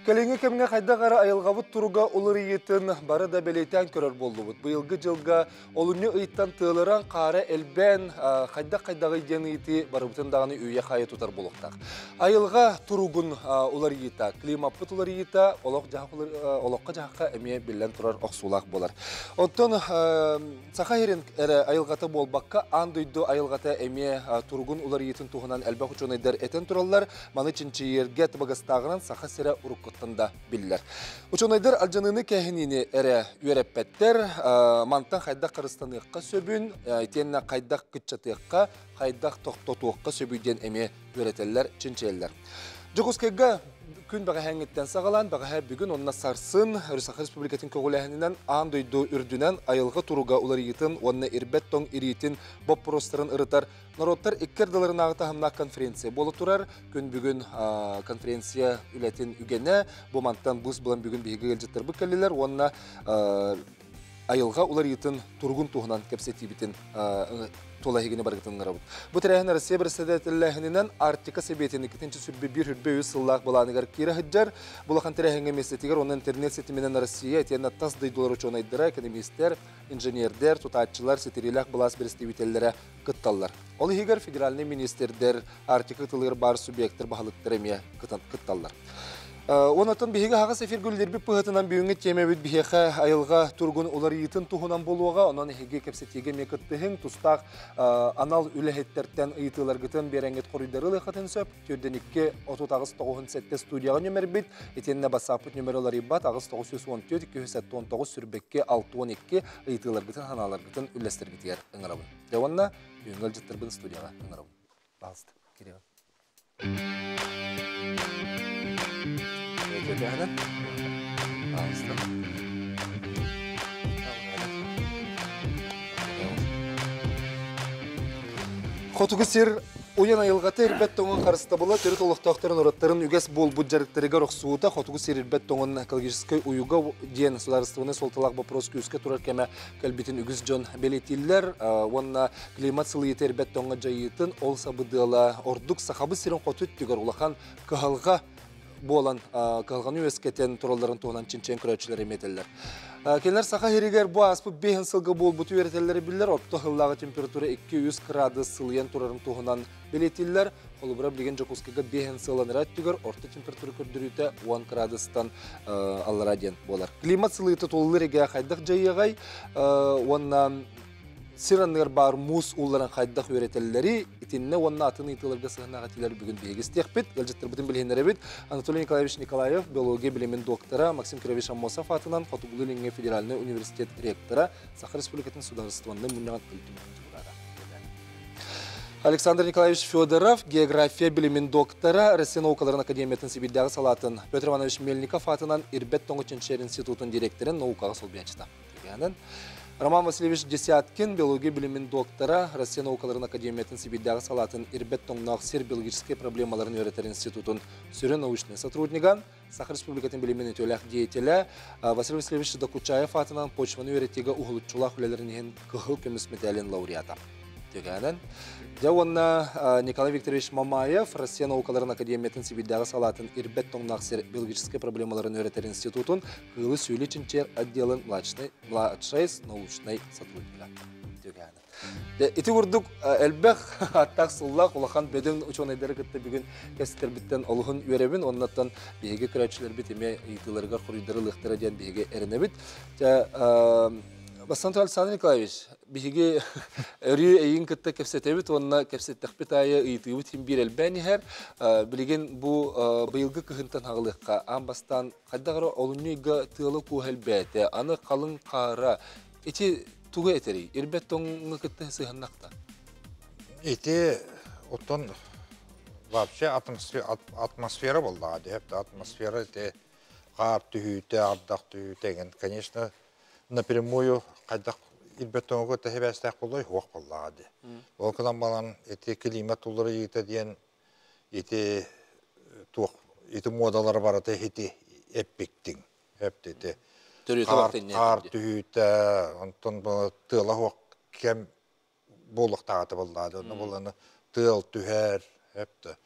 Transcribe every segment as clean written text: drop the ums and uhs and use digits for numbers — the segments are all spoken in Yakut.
Кэлиҥҥи кэмҥэ хайдах эрэ айылҕабыт туруга уларыйыытын бары да бэлиэтээн көрөр буоллубут. Быйылгы дьылга олунньу ыйтан тыалыран хаара элбээн, хайдах-хайдаҕый диэн ыйытыы барыбытын даҕаны үүйэ-хаайа тутар буолуохтаах. Айылҕа туругун уларыйыыта, климаппыт уларыйыыта олоххо-дьаһахха эмиэ биллэн турар охсуулаах буолар. Оттон Саха сирин эрэ айылҕата буолбакка, аан дойду айылҕата эмиэ туругун уларыйыытын туһунан элбэх учуонайдар этэн тураллар. Маны чинчийэргэ табыгастааҕынан Саха сирэ уруккуттан да биллэр. Учуонайдар алдьаныыны кэһиниини эрэ үөрэппэттэр, мантан хайдах харыстаныахха сөбүн, итиэннэ хайдах кыччатыахха, хайдах тохтотуохха сөбүй диэн эмиэ үөрэтэллэр, чинчийэллэр. Дьокуускайга күн бэҕэһээҥҥиттэн саҕалаан, бэҕэһээ бүгүн уонна сарсын Саха Республикатын көҕүлээһининэн аан дойду үрдүнэн айылҕа туруга уларыйыытын уонна ирбэт тоҥ ириитин боппуруостарын ырытар норуоттар икки ардыларынааҕы таһымнаах конференция буола турар. Күн бүгүн конференция үлэтин үгэнэ. Бу мантан быыс булан бүгүн биһиги ыалдьыттарбыт кэллилэр уонна айылҕа уларыйыытын туругун туһунан кэпсэтиибитин тула эһигини барыгытын ыҥырабыт. Бу тэрээһин Россия бэрэссэдээтэллээһининэн Арктика Сэбиэтин иккитинчи сүрбэ биир үрбэ үс сыллаах былааныгар киирэ сылдьар. Бу улахан тэрээһиҥҥэ миэстэтигэр уонна интернет ситиминэн Россия итиэннэ тас дойдулар учуонайдара, экономистэр, инженердэр, тутааччылар, ситириилээх былаас бэрэстэбиитэллэрэ кытталлар. Ол иһигэр федеральнай министрдэр, Арктика тылыгар баар субъектар баһылыктара эмиэ кытталлар. Онон биһиги аһаҕас эфиргэ үлэлиирбит быһыытынан бүгүҥҥү тиэмэбит биһиэхэ айылҕа туругун уларыйыытын туһунан буолуоҕа. Онон эһиги кэпсэтиигэ эмиэ кыттыһыҥ, тустаах анал үлэһиттэртэн ыйытыыларгытын биэрэҥҥит хоруйдары ылыаххытын сөп. Төрдөн 2 38 97 студияҕа нөмербит, итиэннэ бассааппыт нөмерэ уларыйбат 8 914 279 сүрбэкки 62 ыйытыыларгытын, санааларгытын үллэстэргитигэр ыҥырабын. Дьэ уонна бүгүҥҥү ыалдьыттарбын студияҕа ыҥырабын. Пожалуйста, Кирилл. Пожалуйста. Хотугу сир уйан айылҕата ирбэт тоҥун харыстабыла төрүт олохтоохторун уруттарын үгэс буолбут дьарыктарыгар охсуута хотугу сир ирбэт тоҥун экологическай уйуга диэн судаарыстыбаннай суолталаах боппуруос күүскэ турар кэмэ кэлбитин үгүс дьон бэлиэтииллэр уонна климат сылыйыыта ирбэт тоҥҥо дьайыытын ол сабыдыала ордук Сахабыт сирин хоту өттүгэр улахан кыһалҕа буолан кыһалҕаны үөскэтэн туралларын туһунан чинчийэн көрөөччүлэр эмиэ этэллэр. Кинилэр Саха сиригэр бу ааспыт биэһин сылга буолбуту үөрэтэллэрэ биллэр, орто сыллааҕы температура 2-3 кыраадыс сылыйан турарын туһунан бэлиэтииллэр. Холобура, билигин Дьокуускайга биэһин сылланара өттүгэр орто температура көрдөрүүтэ 10 кыраадыстан аллара диэн буолар. Климат сылыйыыта тулалыыр эгэ хайдах дьайыаҕай уонна сир анныгар баар муус уулларын хайдах үөрэтэллэри итиннэ уонна атын ыйытыыларга сыһыаннаах этиилэр бүгүн биһиги истиэхпит. Ыалдьыттарбытын билиһиннэрэбит. Анатолий Николаевич Николаев, биология билимин доктора, Максим Кирович Аммосов аатынан Хотугулуу-Илиҥҥи федеральнай университет ректора, Саха Республикатын судаарыстыбаннай мунньаҕын Ил Түмэн дьокутаата. Александр Николаевич Федоров, география билимин доктора, Россия наукаларын академиятын Сибирдээҕи салаатын Петр Иванович Мельников аатынан Ирбэт тоҥу чинчийэр институтун директорын наукаҕа солбуйааччыта. Роман Васильевич Десяткин, биология билимин доктора, Россия наукаларын академиятын Сибирдээҕи салаатын Ирбэт тоҥноох сир биологическай проблемаларын үөрэтэр институтун сүрүн научнай сотруднига, Саха Республикатын билимин үтүөлээх деятелэ Василий Васильевич Докучаев аатынан почваны үөрэтиигэ уһулуччулаах үлэлэрин иһин кыһыл көмүс мэтээлин лауреата. Түгээнэн. Дьэ уонна Николай Викторович Мамаев Россия наукаларын академиятын Сибирдээҕи салаатын ирбэт тоҥноох сир биологическай проблемаларын үөрэтэр институтун Кыылы-сүөлү чинчийэр отделын младшай, младшай научнай сотруднига. Түгээнэ. Ити курдук элбэх аттаах сыллаах улахан бөдөҥ учуонайдары кытта бүгүн кэстэрбиттэн олуһун үөрэбин. Оннуттан биһиги көрөөччүлэрбит эмиэ ыйытыыларыгар хоруйдары ылыахтара диэн биһиги эрэнэбит. Бастан Александр Николаевич, биһиги өрүү эйин кытта кэпсэтэбит уонна кэпсэттэхпит аайы ыйытыыбыт иһин биир элбээн иһэр. Билигин бу быйылгы кыһынтан хаҕылыахха аан бастаан хайдах эрэ олунньу ыйга тыала кууһа элбээтэ, аны халыҥ хаара. Ити тугу этэрий? Ирбэт тоҥҥа кытта сыһаннахта. Ити оттон вообще атмосфера буоллаҕа диэп атмосфера ити хаар түһүүтэ, ардах түһүүтэ эҥин, конечно, напрямую хайдах ирбэт тоҥугу тэһибээстээх буолуой суох буоллаҕа дии. Ол гынан баран ити климат уларыйыыта диэн ити туох ити муодалара барыта ити эппиктиҥ эптити хаар түһүүтэ онтон тыала суох кэм буолуохтааҕыта буоллаҕа онно буоллаҕына тыал түһэр эптэ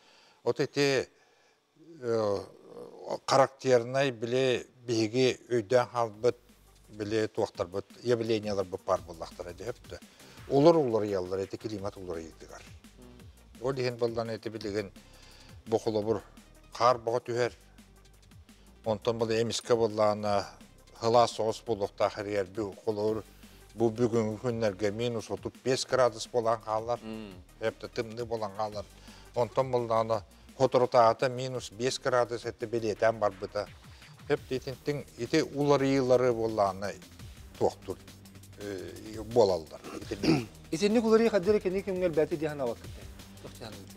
от ити. Характернай били биһиги өйдөөн хаалбыт били туохтарбыт явленияларбыт баар буоллахтара дөһөптө. Олор уларыйаллар эти климат уларыйыытыгар. Ол иһин баллан эти билигин бу холобур хаар боҕо түһэр. Онтон бу эмискэ буоллаҕына сылаас соҕус буолуохтаах эрийэр холобур бу бүгүҥҥү күннэргэ минус 35 градус буолан хаалар. Эптэ тымныы буолан хаалар. Онтон буоллаҕына соторутааҕыта минус 5 градус этэ бэлиэтээн барбыта. Эптэ итинтиҥ ити уларыйыылары буоллаҕына туохтур буолаллар. Итинник уларыйыы хаддара кини кэмҥэ элбээтэ дии санаабаккыт.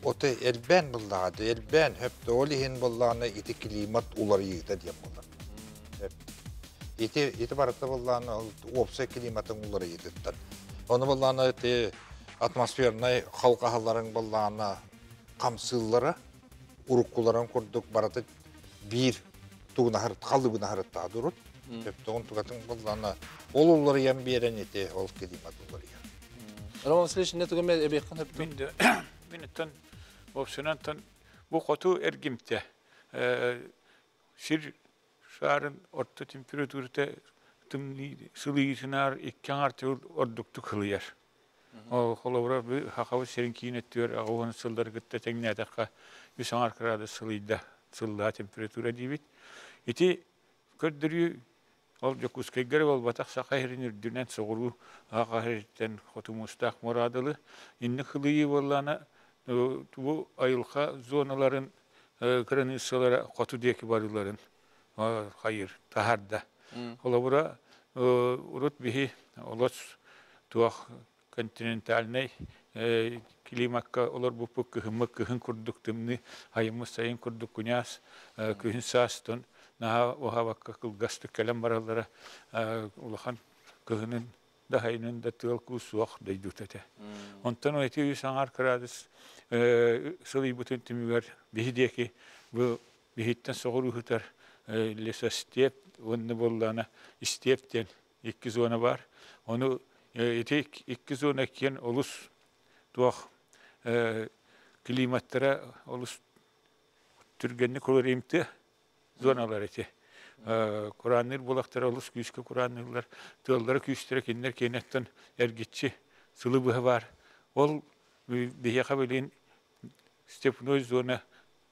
Отой элбээн буллаҕа элбээн хөптө ол иһин буоллаҕына ити климат уларыйыыта диэн буолар. Ити ити барыта буоллаҕына уопсай климатын уларыйыытыттан. Ону буоллаҕына ити атмосфернай халҕаһаларын буоллаҕына хамсыыллара уруккуларын курдук барыта биир тугунаһар халыбынаһарыттаа дурут. Төптөҕүн тугатын буоллаҕына ол уларыйан биэрэн ити ол климат уларыйар. Роман Васильевич, не тугу эбиэххин өптүн? Мин оттон вовсунан бу хоту эргимтэ сир шарын орто температурата тымныы сылыйыытынаар икки аҥар төгүл ордуктук хылыйар. Ол холобура хахабыт сирин киин өттүгэр аҕыс сыллары кытта тэҥнээтэххэ үс аҥар градус сылыйда сыллаа температура диибит. Ити көрдөрүү ол Дьокуускайга эрэ буолбатах Саха сирин үрдүнэн соҕуруу Саха сириттэн хоту муустаах муораадылы. Инник хылыйыы буоллаҕына бу айылҕа зоналарын кыраныыссалара хоту диэки барыыларын хайыр таһаарда. Холобура, урут биһи олус туох континентальнай климакка олорбуппут кыһыммыт кыһын курдук тымныы, айыммыт сайын курдук куйаас, күһүн саастан наһаа уһаабакка кылгастык кэлэн бараллара улахан кыһынын да сайынын да тыал-куус суох дойдута этэ. Онтон ити үс аҥаар градус сылыйбытын түмүгэр биһи диэки бу биһиттэн соҕуруу сытар лесостепь уонна буоллаҕына истиэп диэн икки зона баар. Ону ити икки зона киэн олус туох климаттара олус түргэнник уларыйымтыа зоналар ити. Кураанныыр буолахтара олус күүскэ кураанныыллар. Тыаллара күүстэрэ кинилэр киэнэттэн эргиччи сылы быһа баар. Ол биһиэхэ билигин степной зона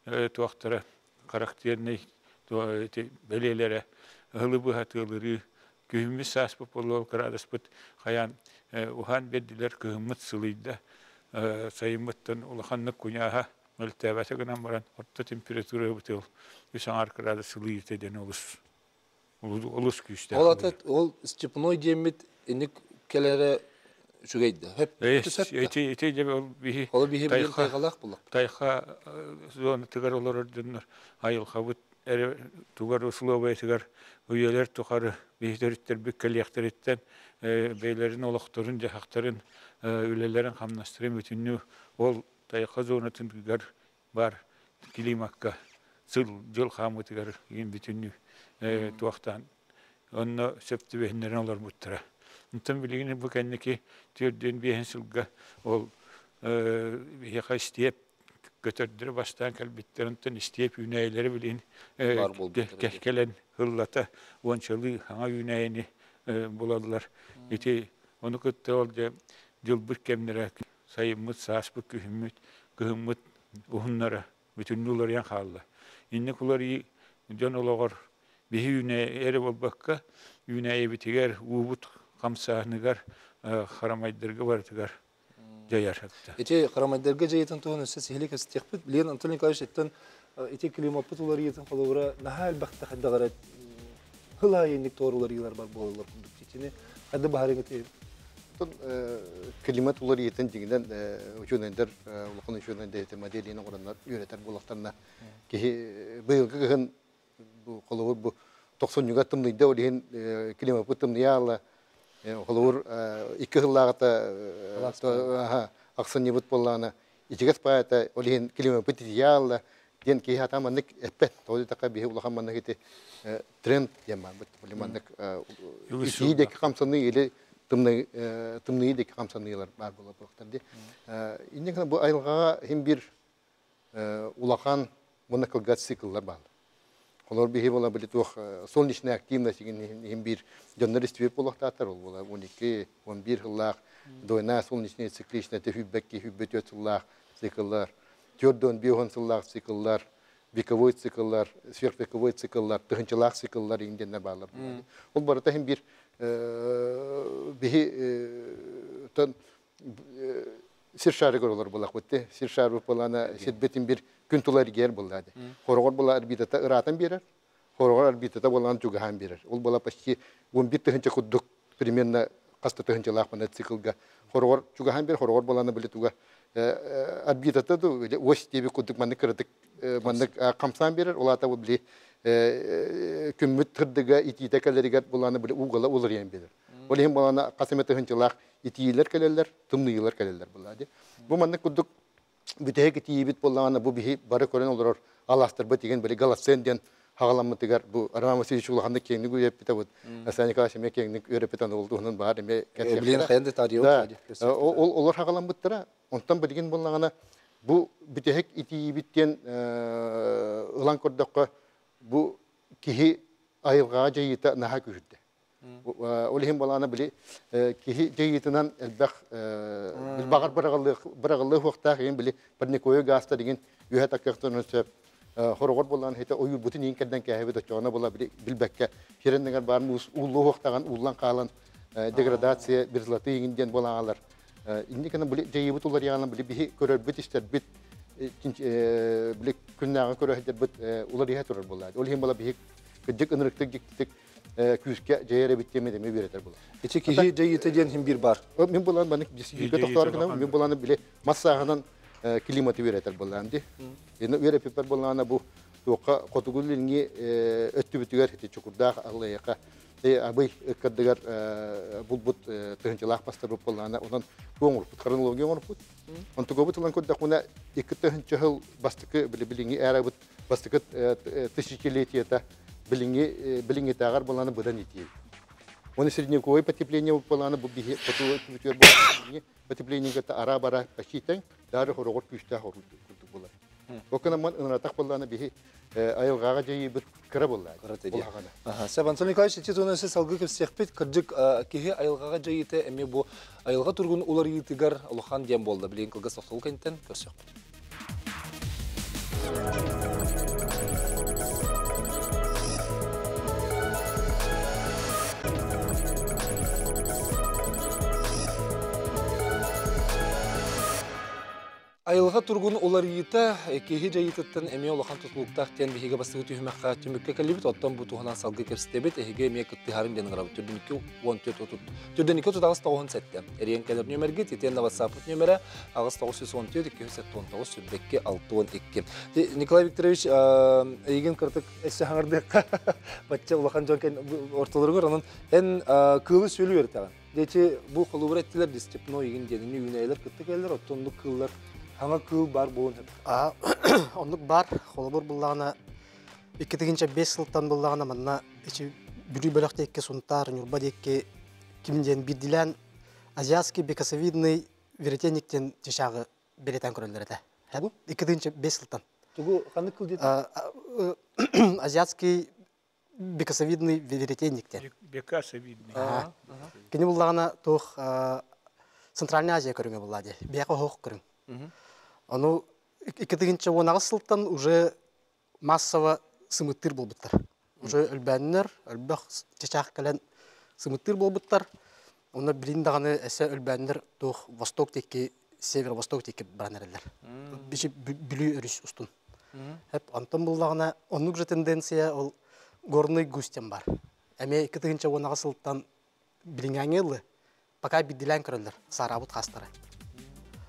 туохтара характернай бэлиэлэрэ ыһылы быһа тыалырыы күһүммүт сааспыт буолуо кыраадыспыт хайаан уһаан биэрдилэр кыһыммыт сылыйда сайыммыттан улаханнык куйааһа мөлтөөбөтө гынан баран орто температура бытыл үс аҥаар градус сылыйыыта диэн олус олус күүстээх. Ол ата ол степной диэммит инник кэлэрэ үчүгэй да. Ити ити дьэ ол биһи Ол биһи билин тайгалаах буллах. Тайха зонатыгар олорор дьоннор айылҕабыт эрэ тугар условиятыгар үйэлэр тухары биһи төрүттэрбит кэлиэхтэриттэн бэйэлэрин олохторун дьаһахтарын үлэлэрин хамнастарын бүтүннүү ол тайха зонатыгар бар климакка сыл дьыл хаамыытыгар иин бүтүннүү туохтаан онно сөп түбэһиннэрэн олорбуттара. Онтон билигин бу кэнники түөрдүөн биэһин сылга ол биһиэхэ истиэп көтөрдөрө бастаан кэлбиттэр, онтон истиэп үүнээйилэри билигин кэлэн ыллата уончалыы саҥа үүнээйини булаллар. Ити ону кытта ол дьэ дьылбыт кэмнэрэ сайыммыт, сааспыт, күһүммүт, кыһыммыт уһуннара бүтүннүү уларыйан хаалла. Инник уларыйыы дьон олоҕор биһи үүнээйи эрэ буолбакка, үүнээйибитигэр, уубут хамсааһыныгар, харамайдарга барытыгар дьайар. Ити харамайдарга дьайытын туһун өссө сиһилик эстиэхпит. Билигин Антон Николаевич иттэн ити климаппыт уларыйытын холобура наһаа элбэхтэ хайдах эрэ хыл аайы инник туор уларыйыылар бар буолаллар курдук. Итини хайда баһарыҥ Климат уларыйытын дьиҥинэн учуонайдар улахан учуонайдар моделин оҥороннор үөрэтэр буоллахтарына киһи быйылгы кыһын бу холобур бу тохсунньуга тымныйда ол иһин климаппыт тымныйа холобур икки сыллааҕыта ахсынньыбыт буоллаҕына ичигэс баайата ол иһин климаппыт итийэ диэн киһи хата маннык эппэт тоҕо диэтэххэ биһи улахан маннык ити тренд диэн баар маннык итии диэки хамсаныы или тымныы диэки хамсаныылар баар буолар дии. Инньэ гынан бу айылҕаҕа иһин бир улахан уонна кылгас цикллар бааллар. Олор биһи була били туох солнечная активность иһин биир дьоннор истибит буолуохтаахтар. Ол була 12, 11 сыллаах двойная солнечная цикличная 22, 24 сыллаах цикллар, 4-5 сыллаах цикллар, вековой цикллар, сверхвековой цикллар, тыһынчалаах цикллар иҥденнер баалар. Ол барыта иһин биир биһи тон сир шарыгар олор булах бутте. Сир шары булана сирбетин бир күн тула эргиэр буллады. Хорогор була орбитата ыраатан берер, хорогор орбитата болан чугахан берер. Ол була почти 11 тыһынча курдук примерно хаста тыһынчалаах мана циклга хорогор чугахан бер, хорогор болана биле туга орбитата ду ось деби курдук маннык кырдык маннык камсан берер. Олата бу били күммүт тырдыга итиите кэлеригер буланы били угала уларыян берер. Ол иһин болана касыме тыһынчалаах итиилер келелер, тымныйлар келелер булады. Бу маннык курдук бүтэһик итиибит боллаана бу биһи бары көрөн олорор аластырбыт деген били Голоцен диэн хагаламмытыгар бу Роман Васильевич улаханнык киэҥник үйэппитэ бут. Александр Николаевич эмиэ киэҥник үөрэппитэ ол туһунан баар эмиэ Билин хайан да Да, ол олор хагаламмыттара. Онтон билигин боллаҕына бу бүтэһик итиибит диэн ылан көрдөххө бу киһи айылҕаҕа дьайыыта наһаа күүһүрдэ. Ол иһин балаана били киһи дьайыытынан элбэх баҕар быраҕыллыы хуохтаах иһин били парниковый газтар деген үһэ таккахтан сөп хороҕор болан хите ойуурбутун иин кэрдэн кээһэбит оччоҕуна була били билбэккэ хиреннегер бар муус ууллуу хуохтаҕан ууллан хаалан деградация мерзлоты иҥин диэн болаагалар инникана били дьайыыбыт уларыйаҕынан били биһи көрөрбүт истэрбит били күннээҕи көрөһдербит уларыйа турар буолла. Ол иһин була биһи кырдьык ынырыктык дьиктитик күүскэ дьайар эбит диэн эми үөрэтэр була. Ичи киһи дьайыыта диэн хим бир бар. Мин булан банык дисийге тохтоор гына мин буланы биле массааһынан климаты үөрэтэр булан ди. Эне үөреппер булана бу туокка хотугул илинги өттүбүтүгэр хити чукурдаах аллаяка абый ыккардыгар булбут тыһынчалаах бастар буллаана онон туоҥурпут хронология оҥорпут. Онтугобут ылан көрдөхүнэ икки тыһынча сыл бастакы били билиҥи эрабыт бастакы тысячелетиета билиҥи билиҥитааҕар буланы быдан итии. Оны средневековое потепление буланы бу биһи хоту потепление ара-бара почти тең дары хорогор күүстээх курдук булар. Окына ман ынратах булланы биһи айылҕаҕа дьайыыбыт кыра булла. Кыра Сәп Антон Николаевич, ити туһунан салгыы кэпсиэхпит, кырдьык киһи айылҕаҕа дьайыыта эмиэ бу айылҕа тургун уларыйыытыгар улахан диэн буолла. Билигин кылгас тохтобул кэнниттэн көрсүөхпүт. Айылҕа тургун уларыйыыта киһи дьайыытыттан эмиэ улахан тутулуктаах диэн биһиги бастакы түһүмэххэ түмүккэ кэллибит. Оттон бу туһунан салгыы кэпсэтэбит. Эһиги эмиэ кыттыһарын диэн ыҥырабыт. Төрдүнүккэ 14 30 төрдүнүккэ 39 97. Эрийэн кэлэр нүөмэргит итиэннэ WhatsApp нүөмэрэ 8914 279 22 62. Николай Викторович, эйигин кыртык эссе хаҥардыакка бачча улахан дьон ортолоругар онон эн кыылы сүөлү үөртэҕин. Дечи бу холубур эттилер дистепной игин диэн үүнээлер кытты келлер, оттоннук кыыллар хаҥа кыыл бар буолун сөп. Оннук бар, холобур буллаҕына 2005 сылтан буллаҕына манна ичи Бүлүү бөлөх диэкки Сунтаар, Ньурба диэкки ким диэн биирдилээн азиатский бекасовидный веретенник диэн чычааҕы бэлиэтээн көрөллөр этэ. 2005 сылтан. Тугу ханнык кыл диэт? Азиатский бекасовидный веретенник диэн. Бекасовидный. Кини буллаҕына туох Центральная Азия көрүҥэ булла дии. Биэхэ оһох көрүҥ. Ону 2010 сылтан уже массово сымыттыыр буолбуттар. Уже өлбөөннөр, өлбөх чычаах кэлэн сымыттыыр буолбуттар. Онно билин даҕаны эсэ өлбөөннөр туох восток диэки, северо-восток диэки баран эрэллэр. Бичи Бүлүү өрүс устун. Хеп онтон буллаҕына оннук же тенденция ол горный гусь диэн бар. Эмиэ 2010 сылтан билиҥээҥи ылы пока бидилээн көрөллөр саараабыт хаастара.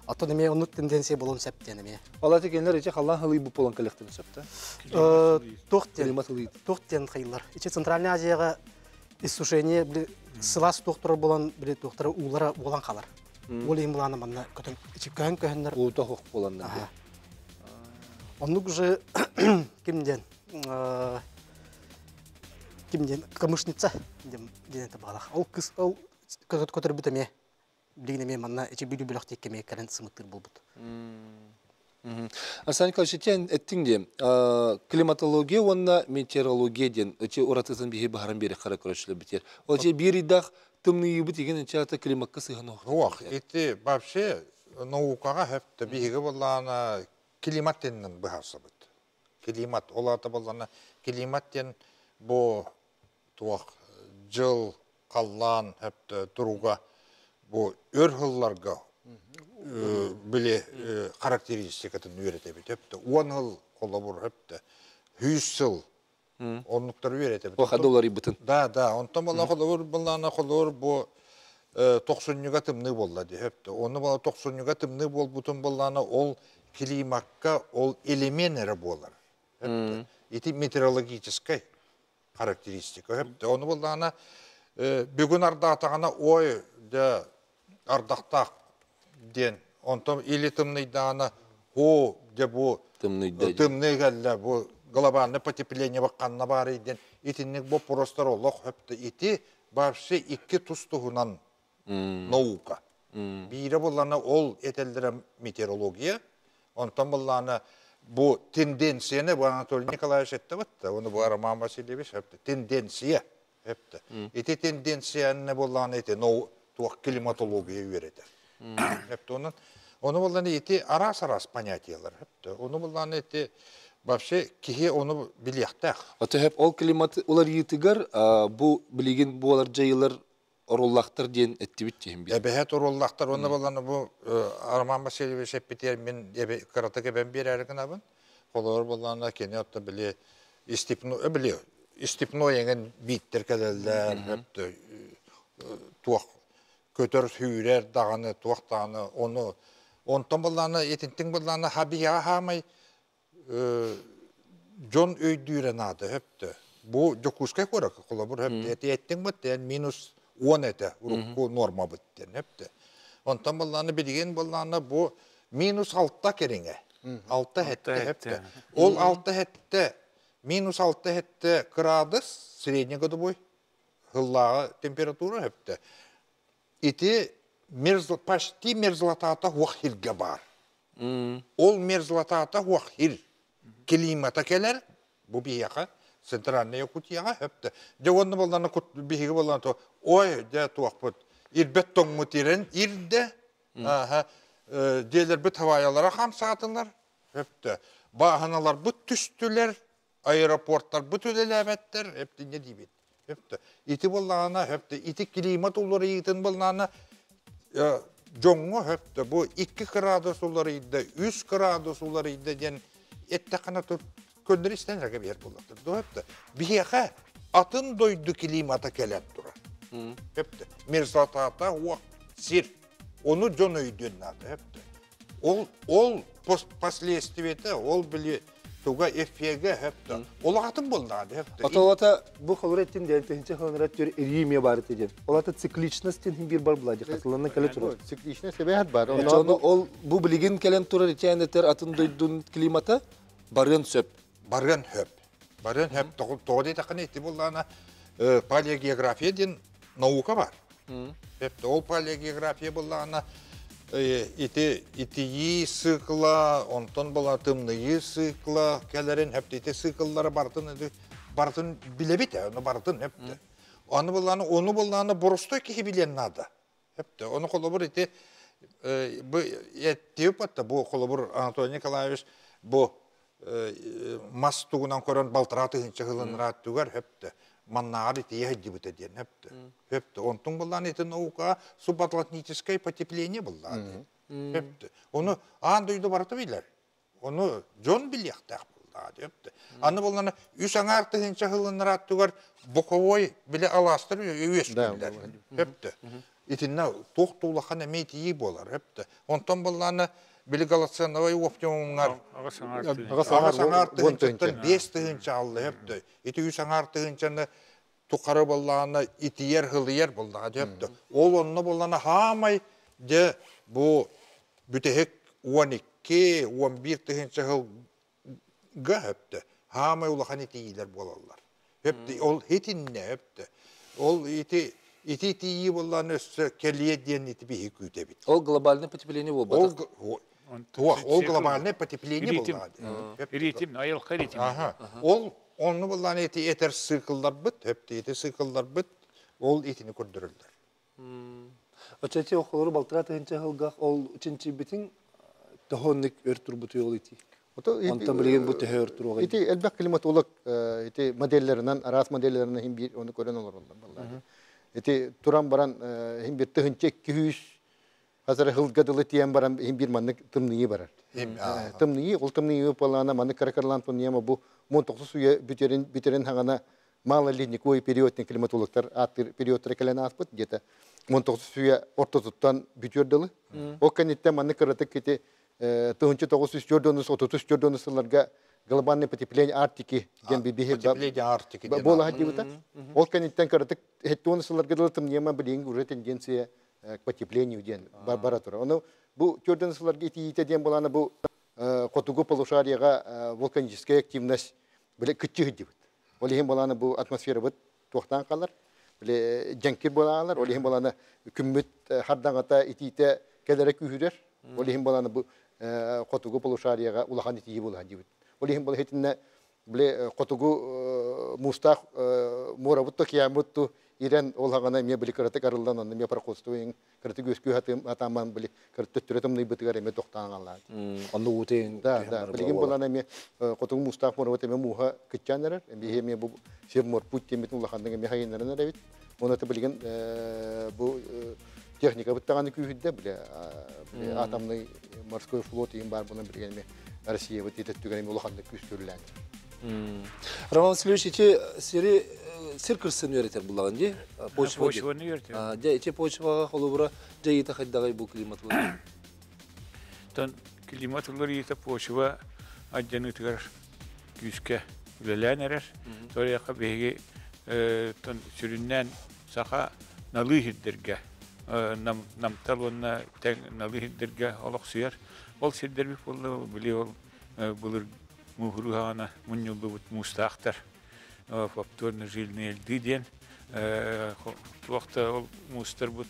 Оттон эмиэ оннук тенденция болон сөп диэн эмиэ. Алаты кенлер ичи халлан хылый бу болон кэлэхтин сөп та. Туох диэн туох диэн хайылар. Ичи Центральная Азияга иссушение били сылаас туохтара болон били туохтара уулара болан халар. Ол иһин булаана манна көтөн ичи көһөн көһөннөр. Уута хох боланнар. Оннук же ким диэн ким диэн камышница диэн это балах. Ол кыс ол көтөр бүт эмиэ билигин эмиэ манна ичи бүлүү бөлөх диэкки эмиэ кэлэн сымыттыыр буолбут. Александр Николаевич, итиэн эттиҥ диэн, климатология уонна метеорология диэн ити уратытын биһи баһаран биэри хара көрөчүлэр битиэр. Ол же биир ыйдаах тымныйыбыт игин ичаата климакка сыһан Ох, ити вообще наукаҕа хөптө биһиги боллаана климат теннен быһарсабыт. Климат, ол аата боллаана климат диэн бу туох дьыл, халлаан хөптө туруга бу өр сылларга били характеристикатын үөрэтэбит өптө 10 сыл холобур өптө 100 сыл оннуктары үөрэтэбит. О хадоларыйбытын. Да, да, онтон була холобур буллаана холобур бу тохсунньуга тымныы буолла ди өптө. Оны була тохсунньуга тымныы буолбутун буллаана ол климакка ол элемент эрэ буолар. Ити метеорологическай характеристика. Өптө. Оны буллаана бүгүн ардаатаҕына ой дэ ардахтаах диэн. Онтон или тымныйдаана о дэ бу тымныы кэллэ бу глобальное потепление бакканна баар диэн итинник боппуростар олох өптө ити вообще икки тус-туһунан наука. Биирэ буллана ол этэллэрэ метеорология, онтон буллана бу тенденцияны бу Анатолий Николаевич этте бытта, оны бу Роман Васильевич өптө тенденция өптө. Ити тенденцияны буллана ити туох климатология үйретер. Өптө onun оны буллана ити арас-арас понятиялар өптө. Оны буллана ити вообще киһи оны билиэхтээх. Ото хеп ол климат улар йытыгар бу билигин буолар жайылар оруллахтар диэн эттибит тиһин бир. Эбэһэт оруллахтар оны буллана бу Роман Васильевич эппитер мин кыратык эбен биэрэр гынабын. Холоор буллана кени отто били истипно били истипно еңен биттер кэлэллэр өптө туох көтөр сүүрэр даганы туох даганы оны онтон буллана этинтиң буллана хабия хамай дьон өйдүүрэ наада өптө. Бу Дьокуускай куоракка холобур өптө эти эттиң быттен минус 10 эте урукку норма быттен өптө. Онтон буллана билигин буллана бу минус 6 кериңе. 6 хетте өптө. Ол 6 хетте минус 6 хетте градус средний годовой хыллаға температура өптө. Ити почти мерзлотата хуахилге бар. Ол мерзлотата хуахил климата келер, бу бияка, центральная Якутияға өптө. Де онны болланы биһиги болланы то, ой, де туақпыт, ирбет тоңмут ирен, ирде, делер бит хаваялара хамсаатылар, өптө. Баханалар бут түстүлер, аэропорттар бут үлеләбәттер, өптө не дейбит. Өптө. Ити болланы, өптө, ити климат улары итин болланы, жоңго өптө, бу 2 градус улары иде, 3 градус улары иде ден эттақана тур көндөр истен рәгә бер буллар. Өптө. Биһиэхэ атын дойду климата келен тура. Өптө. Мерзлотата уақ сир. Оны жон өйдөн нады. Өптө. Ол ол последствияты, ол били туга эффеге өптө. Ол атын болнады өптө. Аталата бу холор эттин ден тенче холор төр римия бар ден. Олата цикличность тен бир бар булади катыланна келе турар. Цикличность себеһат бар. Оны ол бу билигин келен турар ичәнетер атын дойдун климата барган сөп. Барган хөп. Барган хөп тоғды тақын ити боллана палеогеография ден наука бар. Хөпті ол палеогеография боллана ити итии цикла, онтон була тымныйы цикла, келерин хөпті ити цикллары бартын бартын билебит, оны бартын хөпті. Оны болланы, оны болланы боростой кихи билен нада. Хөпті, оны холобур ити бу эттип атта бу холобур Анатолий Николаевич бу мас тугунан көрөн балтыраты хынча хылынраат тугар хөптө. Маннаар ити ехдибите диэн хөптө. Хөптө. Онтун буллан ити наука субатлантическое потепление буллаады. Хөптө. Оны аан дойду бараты билер. Оны Джон билиэхтээх буллаады хөптө. Аны булланы үс аңаарты хынча хылынраат тугар боковой биле аластыр өйөс билер. Хөптө. Итинне тохтуулахан эмейтии болар хөптө. Онтон булланы били галацияновой оптимумҥар Ага саңар тыһынчаттан 5 тыһынча алды хөптө. Ити үс аңар тыһынчаны тухары боллааны итиер хылыер боллаға хөптө. Ол онно боллааны хаамай де бу бүтехек 12, 11 тыһынча хылга хөптө. Хаамай улахан итиилер болалар. Хөптө ол хетинне хөптө. Ол ити ити тии боллааны өссө келие диэн ити биһи күүтэбит. Ол глобальное потепление болбатах. Ол Туох, ол глобальное потепление Ритм. буолла. Ритм, айылҕа ритм. Аха. Ол онну буллан эти этер циклларбыт, хөптü эти циклларбыт ол итини көрдөрөллөр. Оччо охолору балтара тыһынча хылгах ол чинчибитин тоһонник өр турбуту ол ити. Онтон билигин бу төһө өр туруга. Ити элбэх климатолог ити модельлеринен, араас модельлеринен хим бир оны көрөн олороллар баллар. Ити туран баран хим бир тыһынча 200 хазар хылга дылы тиен баран хим бир маннык тымныйы барар. Тымныйы, ол тымныйы палана маннык каракарлан тымныйы бу 19 уя бүтерин бүтерин хагана мало ледниковый период климатологтар аттыр периодтар келен аспыт где-то 19 уя ортотуттан бүтөр дылы. О кенеттен маннык кыратык кити тыһынчы 900 34 сылларга глобальное потепление Арктики ген бибихи Потепление Арктики. Бола хадибыта. Ол кенеттен кыратык хеттуон сылларга дылы тымныйма билин уже тенденция к потеплению ден бара тура. Оны бу төрдөн сылларга итиите ден боланы бу хотугу полушарияга вулканическая активность биле кытчы дибит. Ол ихин боланы бу атмосфера бут туохтан калар. Биле жанкир болалар. Ол ихин боланы күммүт хардаңата итиите келере күүрер. Ол ихин боланы бу хотугу полушарияга улахан итии болан дибит. Ол ихин бола хетинне биле хотугу мустах морабутто киямутту ирен ол хагана ме били кыраты карылдан онны ме паркостуин кыраты көскү хатым атаман били кыраты төттөрөтөм ныйбытыгар эме токтаан алла. Онны утен. Да, да, билигин болана ме хотугу мустах морабут эме муха кытчанарар, эме эме бу сев морпут темитин улахандын эме хайыннарына бит. Оны та билигин бу техника буттаганы күйүдде биле атомный морской флот им бар буны билген эме Россия бут итеттүгөн эме улаханды күстүрлән. Роман Васильевич, ити сири сир кырсын үйретер буллаган ди. Почва. Почваны үйретер. Де ити почвага холубура жайыта хайдагай бу климат бу. Тон климат улар ите почва аджанытыгар күүскэ үлэлээн эрэр. Торияка биһиги тон сүрүннээн саха налыы хирдерге намтал уонна тэҥ налыы хирдерге олохсуйар. Ол сирдербит буолла били ол былыр муһуруһаана мунньуллубут муустаахтар повторно жильные льды диэн туохта ол муустарбут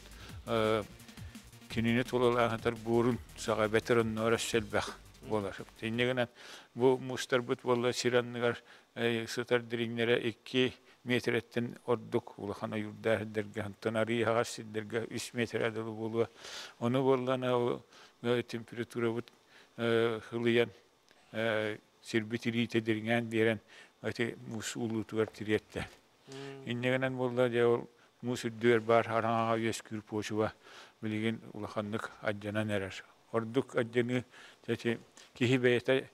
кинини тулалаахатар буурун саҕа бэтэр онноора сэлбэх буолар. Тиннегинэн бу муустарбут буолла сиранныгар сытар дириҥнэрэ 2 метреттен ордук улахан ойуурдаахидерге онтон арыйаҕас сирдерге 3 метр дылы буолуо. Ону буоллана ол температурабыт хылыйан сирбит ириите дириҥээн биэрэн ати муус улуутугар тириэтте. Иннегинэн буолла дьэ ол муус үрдүгэр баар хараҥаҕа үөскүүр почва билигин улаханнык адьанан эрэр. Ордук адьаны тэти киһи бэйэтэ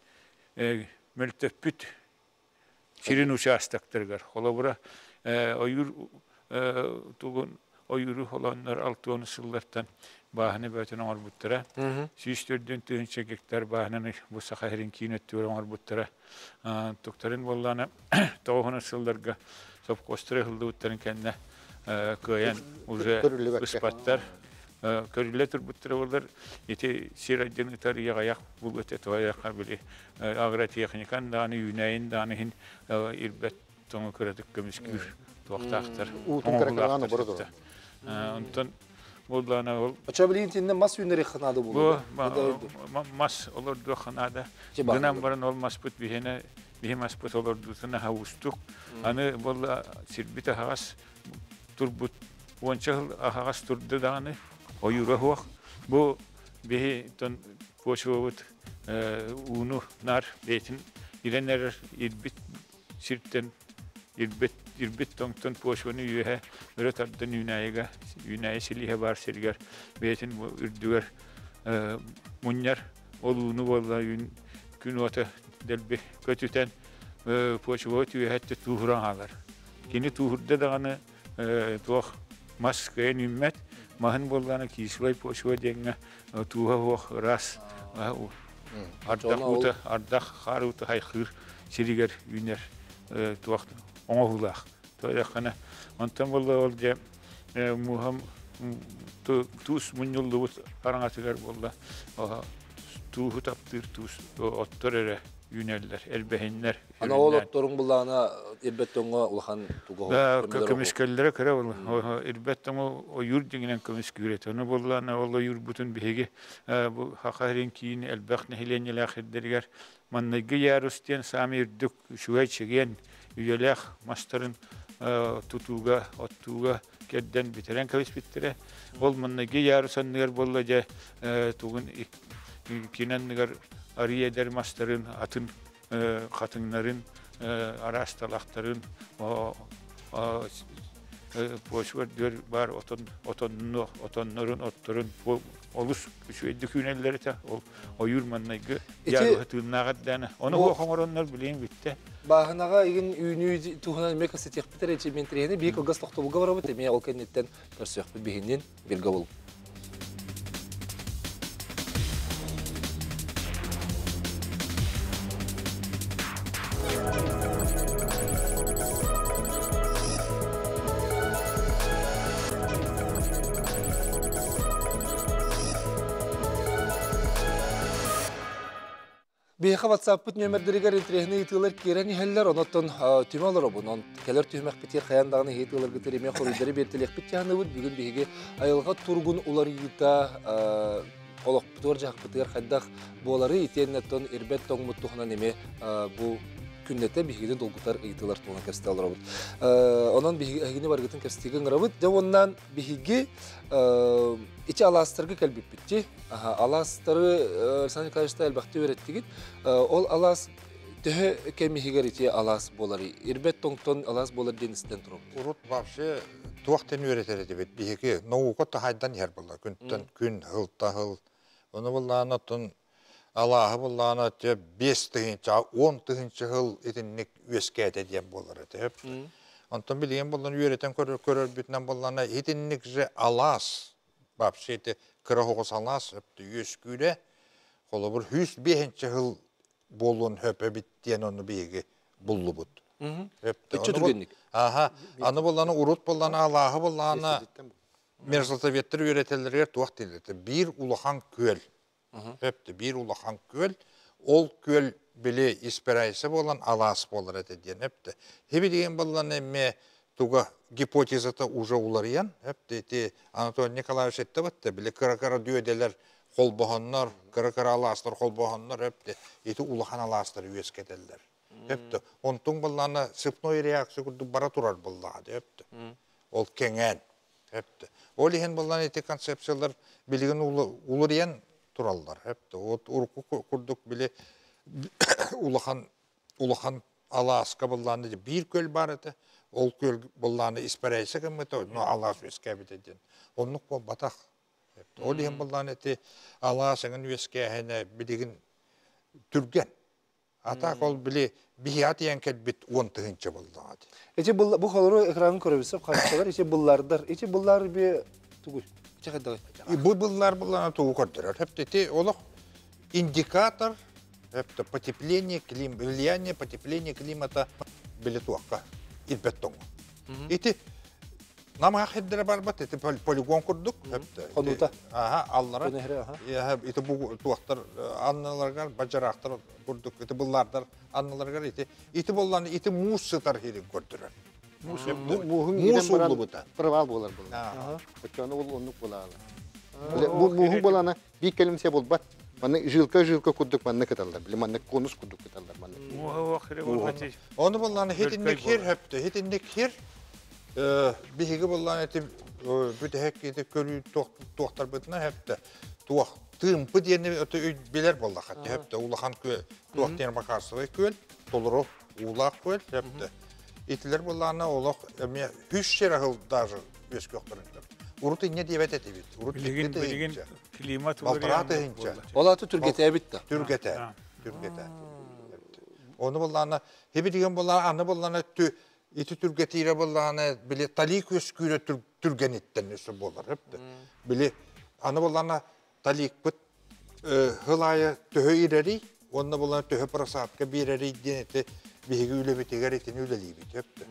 мөлтөппүт сирин участоктарыгар. Холобура ойуур тугун ойууру холоннор алтуону сыллартан бааһыны бөтөн оҥорбуттара. 104 тыһынча гектар бааһынаны бу саха херин киин өттүгэр оҥорбуттара. Туктарын боллаана тоҕуһуна сылларга сопкостары хылдыбыттарын кэннэ кыайан уже ыспаттар. Көрүллэ турбуттара болар ити сир адьын ытар иэҕайах бул өтө туайаха били агротехникан дааны үүнэйин дааны хин ирбет тоҥу кыратык көмүскүүр туохтаахтар. Уутун каракалааны бородор. Онтон буллаана ол Ача билигин тинне мас үүнери ханады бу мас олорду ханада. Гынан баран ол маспыт биһине биһи маспыт олордутуна хавустук. Аны болла сирбит ахагас турбут уонча хыл ахагас турду дааны ойуура хуах. Бу биһи тон почвабыт ууну нар бейтин иренерер ирбит сиртен ирбит ирбит тоҥтон почваны үөһэ өрө тардан үүнээйигэ үүнээйи силиһэ бар сиргер бейтин үрдүгэр мунньар ол ууну буолла үүн күн уота дэлби көтүтэн почва түөһэтте тууһуран хаалар. Кини тууһурда даҕаны туох мас кыайан үүммэт маһын буоллаана кислай почва диэҥҥэ тууһа хуох ыраас ардах уута ардах хаар уута хайхыыр сиригэр үүнэр туох оҥоһуулаах. Туойаххана онтон буолла ол дьэ муухам туус мунньуллубут хараҥатыгар буолла тууһу таптыыр туус оттор эрэ Үүнэллэр, эрбэһиннэр. Аны ол отторуҥ буллаҕына ирбэт тоҥҥо улахан туга көмүскэллэрэ кыра ирбэт тоҥу ойуур дьиҥинэн көмүскүүр этэ. Ону буоллаҕына ол ойуурбутун биһиги бу Саха сирин киин элбэх нэһилиэнньэлээх сирдэригэр манныгы ярус диэн саамай үрдүк үчүгэй чэгиэн үйэлээх мастарын тутууга, оттууга кэрдэн бүтэрэн кэбиспиттэрэ. Ол манныгы ярус анныгар буолла дьэ тугун кини анныгар арыы эдэр мастарын, атын хатыҥнарын, араас талахтарын, почва үрдүгэр баар отон, отоннорун, отторун олус үчүгэйдик үүнэллэр этэ. Ол ойуур маннайгы яруһа тыыннаах эрдээнэ. Ону хуох оҥороннор билиэн бүттэ. Бааһынаҕа игин үүнүү туһунан эмиэ кэпсэтиэхпит эрэ чемпионатыны биир кылгас тохтобулга барабыт эмиэ ол кэнниттэн көрсүөхпүт биһиннин биргэ бол. Биһиэхэ WhatsApp-пыт нүөмэрдэригэр интэриэһинэй ыйытыылар киирэн иһэллэр, онон түмэ олоробун. Он кэлэр түһүмэхпитигэр хайаан даҕаны ыйытыыларгытыгар эмиэ хоруйдары биэртэлиэхпит дьаһаныбыт. Бүгүн биһиги айылҕа туругун уларыйыыта олохпутугар дьаһахпытыгар хайдах буолары итиэннэ оттон ирбэт тоҥмут туһунан эмиэ бу күннэтэ биһигини долгутар ыйытыылар туһунан кэпсэтэ олоробут. Онон биһигини барыгытын кэпсэтиигэ ыҥырабыт. Дьэ уонна биһиги ити алаастарга кэлбиппит. Алаастары Александр Николаевичта элбэхтик үөрэттигит. Ол алаас төһө кэм иһигэр ити алаас буоларый? Ирбэт тоҥтон алаас буолар диэн истэн турабыт. Урут вообще туох диэн үөрэтэр этибит? Биһиги наука таһайдан иһэр буолла. Күнтэн күн, сылта сыл. Ону буллаҕына оттон алааһы буллаҕына те 5 тыһыынча, 10 тыһыынча сыл итинник үөскээтэ диэн буолар этэ. Онтон билигин буллан үөрэтэн көрөрбүтүнэн буллана итинник же алаас вообще ити кыра оҕус алаас үөскүүрэ холобур 105 сыл буолуон сөп эбит диэн ону биһиги буллубут. Өччө түргэнник. Аха, аны булланы урут булланы алааһы булланы мерзлотоведтар үөрэтэллэригэр туох дииллэр биир улахан күөл. Өптө биир улахан күөл, ол күөл били испирайса буолан алаас буолар этэ диэн өптө. Хибилигин буллан эмме туга гипотезата уже уларыйан, өптө ити Анатолий Николаевич этте батта били кыра-кыра дүөдэлэр холбоһоннор, кыра-кыра алаастар холбоһоннор өптө ити улахан алаастар үөскэтэллэр. Өптө онтуң буллана цепной реакция курдук бара турар буллаҕа өптө. Ол кэҥээн өптө. Ол иһин буллан ити концепциялар билигин уларыйан тураллар. Өптө. Вот урукку курдук били улахан улахан алааска буллааны биир көл бар этэ. Ол көл буллааны испарайса гыммыта, но алаас үөскээбитэ диэн. Оннук буолбатах. Ол иһин буллааны ити алаас эҥин үөскээһинэ билигин түргэн. А так ол били биһиат иэн кэлбит 10 тыһыынча буллаҕа. Ити бу холору экранын көрөбүсөп харчылар, ити буллардар, ити буллар би тугуй? Ити хайдагай? Бу буллар буллана тугу көрдөрөр. Хепте ити олох индикатор хепте потепление клим влияние потепления климата били туохка ирбэт тоҥу. Ити намаа хеддere барбат ити полигон курдук хепте. Хонута. Аха, аллара. Ити бу туохтар анналаргар бажараахтар курдук ити буллардар анналаргар ити ити боллан ити муус сытар хирин көрдөрөр. Мууһун Муус уллубута. Провал болар була. Очону ол оннук булаала. Бу мууһун булана бир келимсе болбат. Манны жилка жилка курдук манны кыталлар. Били манны конус курдук кыталлар манны. Оны булланы хитинник хир хөптө, хитинник хир биһиги булланы ити бүтәһек ити көрүү туохтар бытына хөптө. Туох тыымпы диэни өтө билер боллаха хөптө улахан көл туох диэн бакарсыбай көл, толору уулаах көл хөптө. Итилер булланы олох эме хүс шер ахыл даже өскөктөрүн. Урут инне диэбет этибит. Урут Билигин билигин климат Балтараа тыһынча. Ол аты түргетээбит да. Түргете. Түргете. Оны булланы хебидиген булланы аны булланы тү ити түргетире булланы били талик өскүүрө түргениттен өсө болар хепти. Били аны булланы таликпыт хылайы төһө ирери, онны булланы төһө просадка бирери диэн биһиги үлэбитигэр итини үлэлиибит хепти.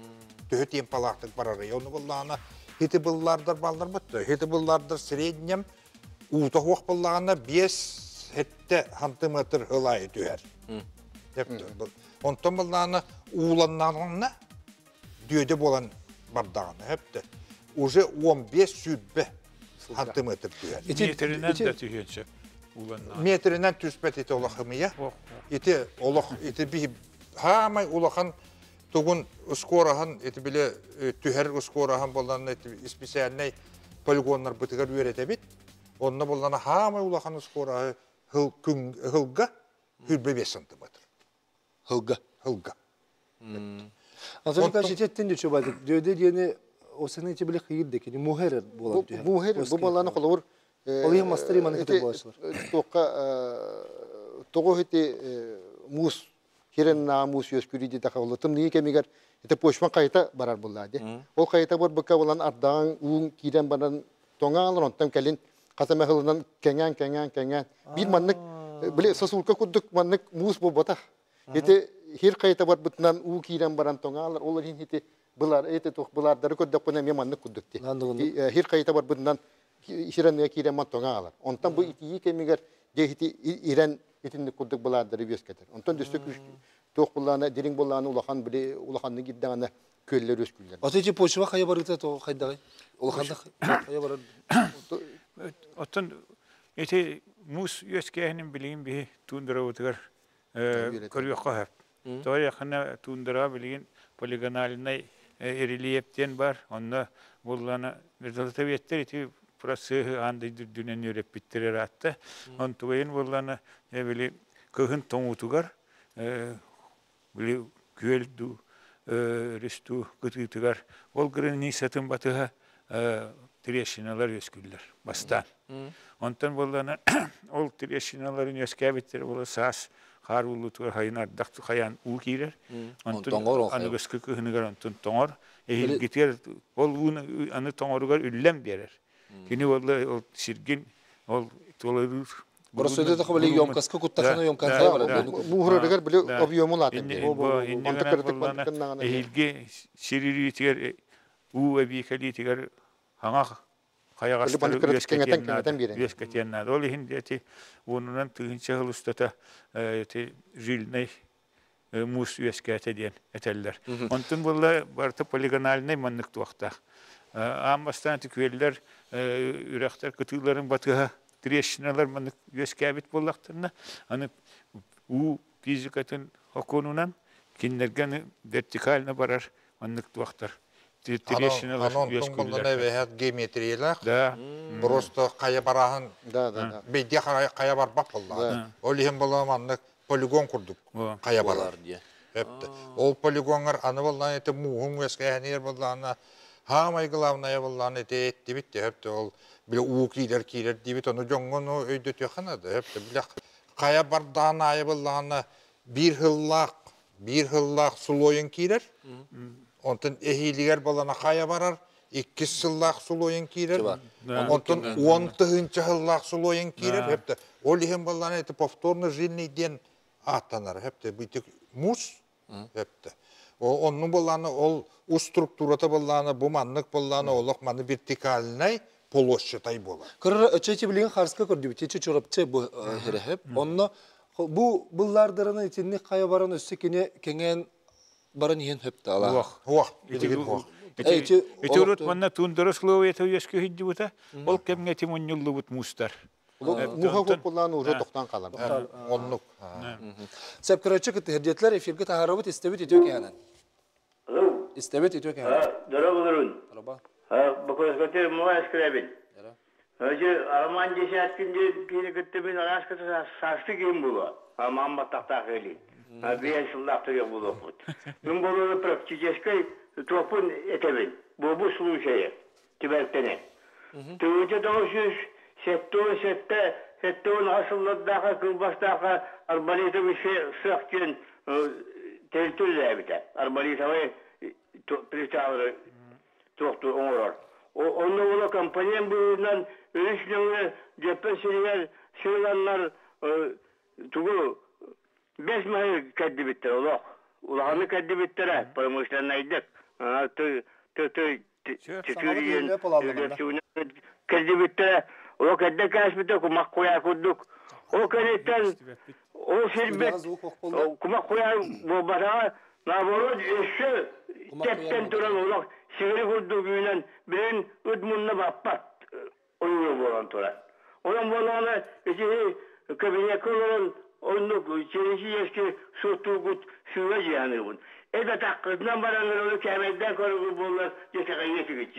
Төһө темпалаахтык барары. Оны булланы хити буллардар баллар бытты. Хити буллардар среднем уута хуох буллаҕына 5 хетте сантиметр хылайы түһэр. Онтон буллаана ууланнаҕына дүөдэ буолан бардаҕына хөптө. Уже 15 сүрбэ сантиметр түһэр. Метринэн да түһүөн сөп. Ууланнаҕына. Метринэн түспэт ити олохымыйа. Ити олох ити би хаамай улахан тугун ускуораһын ити биле түһэр ускуораһын болан ити специальный полигоннар бытыгар үөрэтэбит. Онно боллана хаамай улахан ускуораһы хыл күн хылга 25 сантиметр. Хылга. Хылга. Анатолий Николаевич итеттин де чубадык. Дөдө диэни осыны ити биле хыйыр декини мухер болан түһэр. Мухер бу баланы холобур Ол иһин мастар иманы кытыр болачылар. Туохха тоҕо ити муус хиренна муус үөскүрүй диэтэхэ ол тымныы кэмигэр ити почва хайта барар буллаа ди. Ол хайта барбыкка болан ардаҕаҥ ууҥ киирэн баран тоҥаалар онтон кэлин хас эмэ сылынан кэҥээн кэҥээн кэҥээн биир маннык били сосулка курдук маннык муус буолбатах. Ити хир хайта барбытынан уу киирэн баран тоҥаалар ол иһин ити былар ити туох былаардары көрдөхпүнэ эмиэ маннык курдук ди. Хир хайта барбытынан хиранныга киирэн ман тоҥаалар. Онтон бу итии кэмигэр дьэ ити ирэн итинник курдук былаардары үөскэтэр. Онтон дөссө күүс туох буллаана дириҥ буллаана улахан били улаханнык киирдэҕинэ күөллэр үөскүүллэр. Ото ити почва хайа барыыта тоҕо хайдаҕый? Улаханнык хайа барар. Оттон ити муус үөскээһинин билигин биһи туундарабытыгар көрүөххэ сөп. Тоҕо диэххинэ туундараҕа билигин полигональнай рельеф диэн бар. Онно буллана вертолетоведтэр ити процеһы аан дойду үрдүнэн үөрэппиттэр ыраатта. Онтугайын буоллана били кыһын тоҥуутугар били күөл дуу өрүс дуу кытыытыгар ол границатын батыһа трещиналар үөскүүллэр бастаан. Онтон буоллана ол трещиналарын үөскээбиттэр буола саас хаар ууллутугар хайын ардах хайаан уу киирэр. Онтон аныгыскы кыһыныгар онтон тоҥор. Эһилгитигэр ол ууну аны тоҥоругар үллэн биэрэр. Кини буолла ол сиргин ол туоларыыр Просто били ёмкаска куттахана ёмканса барар. Муһурарыгар били объему лаатын. Эһилги сиририитигэр уу эбиикэлиитигэр хаҥах хайаҕастары үөскэтиэн наада. Ол иһин ити уонунан тыһыынча сыл устата ити жильнай муус үөскээтэ диэн этэллэр. Онтун буолла барыта полигональнай маннык туохтаах. Аан бастаан ити күөллэр, үрэхтэр кытыыларын батыһа трещиналар маннык үөскээбит буоллахтарына, аны уу физикатын окуонунан кинилэргэ аны вертикально барар маннык туохтар трещиналар үөскүүллэр. Геометриялаах. Да. Просто хайа барааһын бэйдиэ хайа барбат буоллаҕа. Ол иһин буолла маннык полигон курдук хайа барар. Ол полигоҥҥар аны буоллаҕына ити мууһуҥ үөскээһинигэр буоллаҕына хаамай главное буоллаҕына ити эттибит төһөп ол били уу киирэр киирэр диибит ону дьоҥҥо өйдөтүөххэ наада өп билэх хайа бардаан аайы буоллаҕына биир сыллаах биир сыллаах сулуойун киирэр онтон эһиилигэр буоллаҕына хайа барар иккис сыллаах сулуойун киирэр онтон уон тыһыынча сыллаах сулуойун киирэр өптө ол иһин буоллаҕына ити повторно жильный диэн ааттанар өптө бүтүк муус өптө онну буоллаҕына ол ус структурата буоллаҕына бу маннык буоллаҕына олох маны вертикальнай полуощатай буолар. Кырыр өчөчө билигин харска көрдүбүт чече чурапчы бу херехеп. Онно бу быллардыраны итинник хайа баран өссө кини кеңен баран иһин хөптө ала. Уох. Уох. Итигин уох. Ити урут манна тундра условията үөскө хиддибута. Ол кэмҥэ ити мунньуллубут муустар. Муха куппулаан уже тохтан қалар. Оннук. Сеп көрөччү кытыһырдиэтлер эфирге таһарабыт истэбит үтүө кэһэнэн. Истэбит үтүө кэһэнэн. Дорогуларун. Дороба. Бакырыскаты муа эскребин. Өжі Роман Десяткин киini кытты мен араскаты састы киин була. Аман баттақтақ елин. Бия сыллақ түрек булуқпут. Мен болуны практической топун этебин. Бу бу случае. Түбәлтене. Түгүче тоғыз сеттуон сетте сеттуон асылладааха кылбастааха арбалетовый сыах диэн территория арбалетовый приставы туохту оҥорор. Онно була компаньон быһыытынан өрүс нөҥүө дьөппө сиригэр сыыланнар тугу бэс маһы кэрдибиттэр олох. Улаханы кэрдибиттэрэ промышленнайдык. Кэрдибиттэрэ ол кэрдэ кээспитэ кумах куйаа курдук. Ол кэнниттэн Ол сирбит кумах куйаар буолбатаҕа, наоборот, өссө тэптэн туран олох сигири курдук үүнэн, билигин ыт мунна баппат ойуура буолан турар. Онон буоллаҕына ити кабинекка олорон оннук теоретически суоттуургут сыыла дьиһаныыбын. Эбэтаххытынан баран ону кээмэйдээн көрөргүт буоллар дьэтэҕэйиэ этигит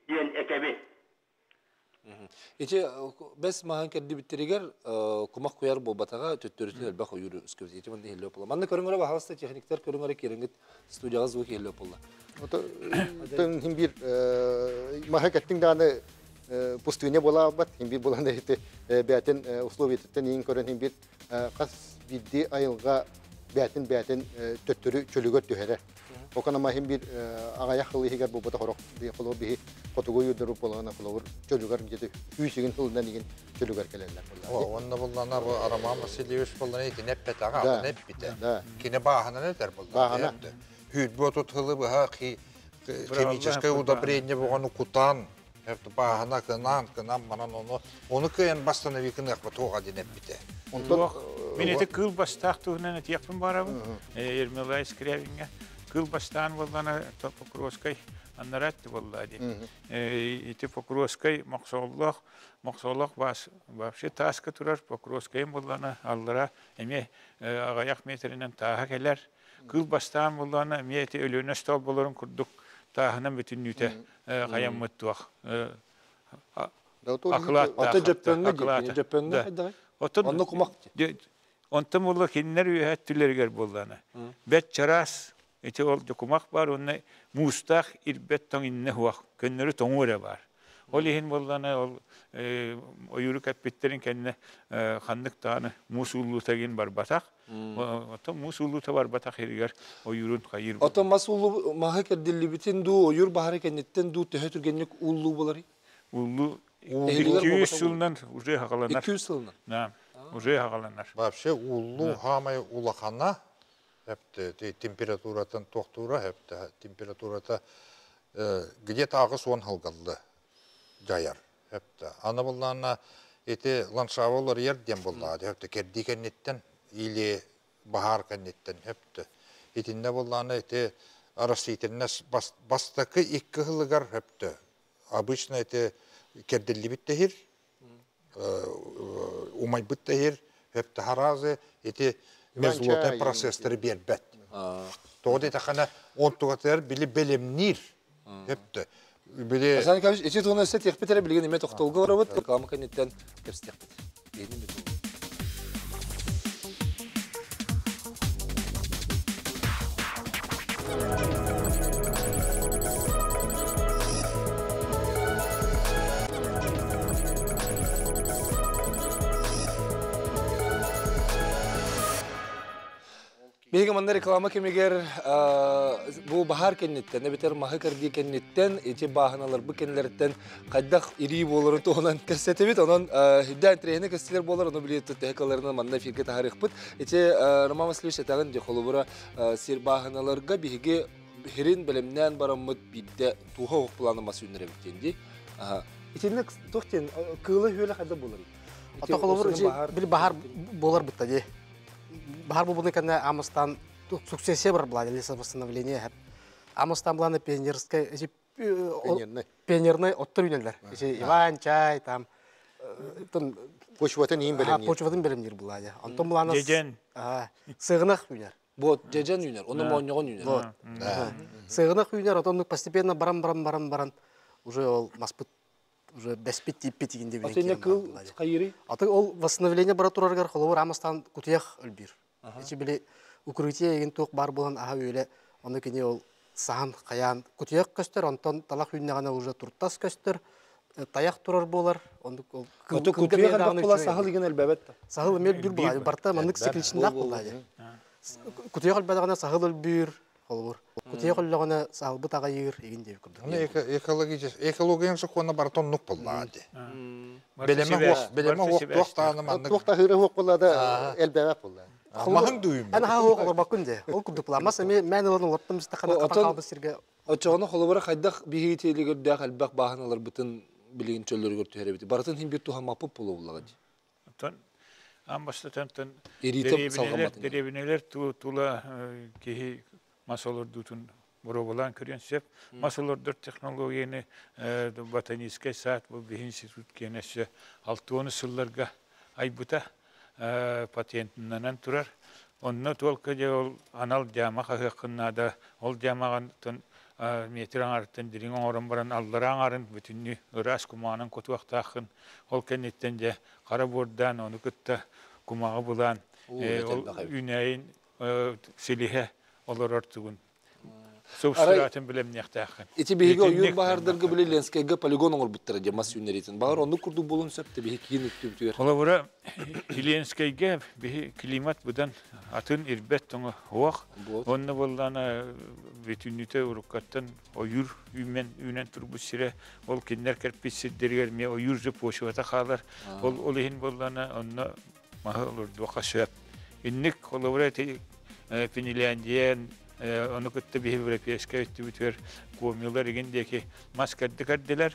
диэн этэбин. Ити бэс маһын кэрдибиттэригэр кумах куйар буолбатаҕа төттөрүтүн элбэх ойуур үскэбит. Ити манна иһиллиэ буолла. Манна көрүҥ эрэ баһаалыста техниктэр көрүҥ эрэ киирэҥҥит студияҕа звук иһиллиэ буолла. Оттон хин биир маһы кэттиҥ даҕаны пустыня буола албат, хин биир буолан ити бээтин условиятыттан иин көрөн хин биир хас биирдии айылҕа бээтин бээтин төттөрү чөлүгэр түһэрэр. Оконама иһин биир аҕайах хыл иһигэр буолбатах орох холобур биһи хотугу ойуурдар буоллаҕына холобур чөлүгэр где-то сүүс игин сылынан игин чөлүгэр кэлэллэр буолла. Онно буллана бу Роман Васильевич буллана итини эппэтэҕэ, атын эппитэ. Кини бааһынан этэр булла. Бааһына. Хүүрбү отут хылы быһа химическое удобрение буҕаны кутан бааһына кынаан кынан манан ону ону кыайан бастанови кыныахпа туоҕа диэн эппитэ. Онтон Мин ити кыыл бастаах туһунан этиэхпин баарабын. Ермолай Скрябиҥҥа кыыл бастаан буоллана Покровскай аннараат буолла дии. Ити Покровскай Мохсооллоох Мохсоолоох бас вообще тааска турар Покровскайым буоллана аллара эмиэ аҕыйах метринэн тааһа кэлэр. Кыыл бастаан буоллана эмиэ ити Өлүөнэ столболорун курдук тааһынан бүтүннүүтэ хайаммыт туох Ата дьөппөҥҥө диэки, дьөппөҥҥө хайдаҕый? Онно кумах Онтон буолла кинилэр үөһэ өттүлэригэр буоллаана. Бэт чараас ити ол кумах бар уонна муустаах ирбэт тоҥ иннэ хуах көннөрү тоҥуу эрэ бар. Ол иһин буоллаана ол ойууру кэппиттэрин кэннэ ханнык даҕаны муус ууллуута гин барбатах. Оттон муус ууллуута барбатах иригэр ойуурун хайыыр. Оттон мас ууллу маһы кэрдиллибитин дуу, ойуур баһары кэнниттэн дуу төһө түргэнник ууллуу буоларый? Ууллуу 200 сылынан уже хагаланар. 200 сылынан? Да, уже хагаланар. Вообще ууллуу хаамай улахана хепте температуратын тохтуура хепте температурата где-то аҕыс уон хылгаллы дьайар хепте аны буллаана ити ландшафт уларыйар диэн буллаҕа хепте кэрдии кэнниттэн или баһаар кэнниттэн хепте итиннэ буллаана ити растительность бастакы икки хылыгар хепте обычно ити кэрдиллибит тэһир умайбыт тэһир хепте харазы ити мерзлота процесстары биэрбэт тоҕо диэтэххинэ онтугатыгар били бэлэмниир хепте били Асан Николаевич, ити туһунан өссө тиэхпит эрэ билигин эмиэ тохтолго барабыт. Реклама кэнниттэн кэпсэтиэхпит. Биһиги манна реклама кэмигэр бу баһаар кэнниттэн, эбэтэр маһы кэрдии кэнниттэн, ити бааһыналарбыт кэннилэриттэн хайдах ирии буоларын туһунан кэпсэтэбит. Онон үрдээн интэриэһинэй кэстилэр буолар, ону билиэ төһө кыларынан манна эфиргэ таһаарыахпыт. Ити Роман Васильевич этэҕин дии холобура сир бааһыналарга биһиги хирин бэлэмнээн бараммыт биирдэ туһа оһох планы мас үүннэрэбит диэн дии. Итинник туох диэн кыыла-үөлэ хайдах буоларый? Ото холобур били баһаар буолар бытта дии. Баһаар буолбутун кэннэ Амыстан суксессия бар была лесовосстановление хэп. Амыстан буланы пионерскай пионерный оттор үүнэллэр. Иван чай там почватын иин бэлэмниир. Почватын бэлэмниир була дии. Онтон буланы Дьэдьэн. Сыгынах үүнэр. Вот дьэдьэн үүнэр, ону моонньоҕон үүнэр. Вот. Сыгынах үүнэр, отон постепенно баран-баран-баран-баран уже ол маспыт уже бэспит тииппит игин деп Аты кыл хайырый? Аты ол восстановление бара турарыгар холобур амастан кутуйах өлбүр. Ичи били укрытие егин туох бар буолан аха үөлэ ону кини ол сахан хаян кутуйах көстөр, онтон талах үүннэҕинэ уже туртас көстөр, таяк турар буолар, оннук ол Аты кутуйах элбэх була сахал игин элбэбэт. Сахал эмиэ өлбүр буолар, барта маннык цикличнах буолар. Кутуйах өлбөдөҕүнэ сахал өлбүр, холобур. Кутуйах өллөҕүнэ саалбыт аҕайыыр игин диэбит курдук. Экологиян сокуона барыта оннук буоллаҕа дии. Бэлэмэ хуох туох даҕаны маннык. Туох таһыыра хуох буолла да элбэҕэ буолла. Маһын дууйум. Эн хаһа хуох олорбоккун дии. Ол курдук буолла. Мас эмиэ мээн ылан олорттум истэххинэ хатан хаалбыт сиргэ. Оччоҕуна холобура хайдах биһиги тиэлигэрдээх элбэх бааһыналарбытын билигин чөллөрүгэр түһэрэбит. Барытын хин бир туһаммаппыт буолуо буллаҕа дии. Оттон Аан бастатантан Ириитэ салҕамматын. Дэриэбинэлэр тула киһи мас олордуутун боруобалаан көрүөн сөп. Мас олордор технологияны ботаническай сад бу биһи институт киэнэ өссө 60 сылларга айбыта патентнанан турар. Онно только дьэ ол анал дьаама хаһыаххын наада. Ол дьаамаҕын метр аҥарыттан дириҥ оҥорон баран аллараа аҥарын бүтүннүү ыраас кумаҕынан кутуохтааххын. Ол кэнниттэн дьэ хара буордаан ону кытта кумаҕы булаан ол үүнээйин силиһэ олорор тугун субстратын билэмниэхтээххин. Ити биһиги ойуур баһаардарга били Ленскэйгэ полигон оҥорбуттара дьэ мас үүннэриитин. Баҕар оннук курдук буолуон сөп да биһи киин өттүбүтүгэр. Холобура Ленскэйгэ биһи климат быдан атын ирбэт тоҥо суох. Онно буоллаана бүтүннүүтэ уруккаттан ойуур үүнэн үүнэн турбут сирэ ол кинилэр кэлбит сирдэригэр эмиэ ойуур же почвата хаалар. Ол ол иһин буоллаана онно маһы олордуохха сөп. Инник холобура ити Финляндия ону кытта биһи европейскай өттүбүтүгэр комилар игин диэки мас кэрди кэрдилэр.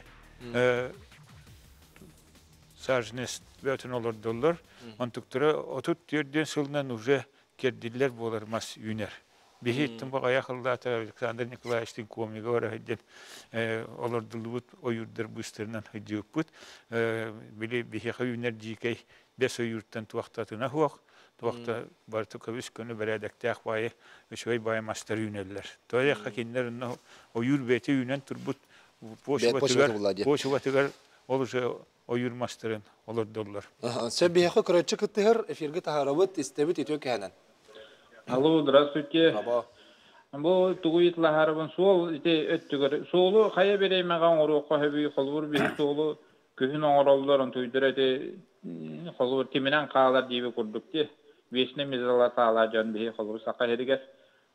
Саженец бөтүн олордоллор. Онтуктара 34 сылынан уже кэрдиллэр буолар мас үүнэр. Биһи иттин баҕайах ыллаата Александр Николаевичтыын комига бара сылдьан олордуллубут ойуурдар быыстарынан сылдьыбыппыт. Били биһиэхэ үүнэр дьиикэй бэс ойууртан туохтатына суох, туохта барыта көбүс көнө бэрээдэктээх баайы үчүгэй баайы мастар үүнэллэр. Тоҕо кинилэр онно ойуур бэйэтэ үүнэн турбут почватыгар ол уже ойуур мастарын олордоллор. Сөп биһиэхэ көрөөччү кыттыһар, эфиргэ таһаарабыт, истэбит үтүө кэһэнэн. Алло, здравствуйте. Браво. Бу тугу ыйыталаһарыбын суол ити өттүгэр суолу хайа бириэмэҕэ оҥоруохха сөбүй холобур биһи суолу күһүн оҥороллор онтуйдара ити холобур тиминэн хаалар диэби курдук дии вечный мерзлота дьон биһи холобур саха сиригэр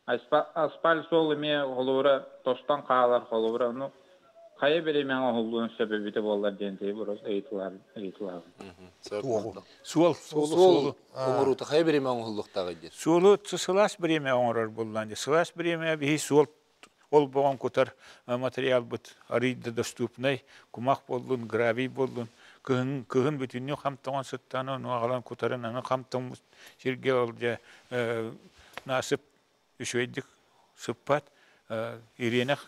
асфальт суол эмиэ холобура тостон хаалар холобура ну хайа бириэмэҕэ оҥоһуллуон сөп эбитэ буоллар диэн ыйыталаһабын. Суол. Суол оҥоруута хайа бириэмэ оҥоһуллуохтааҕый диэн. Суолу сылаас бириэмэ оҥорор буоллаан дии. Сылаас бириэмэ биһи суол олбоҕун кутар материалбыт арыый да доступнай, кумах буоллун, гравий буоллун. Кыһын, кыһын бүтүннүү хам тоҥон сыттаан ону аҕалан кутарын аны хам тоҥмут сиргэ ол дьэ насып үчүгэйдик сыппат, ириэнэх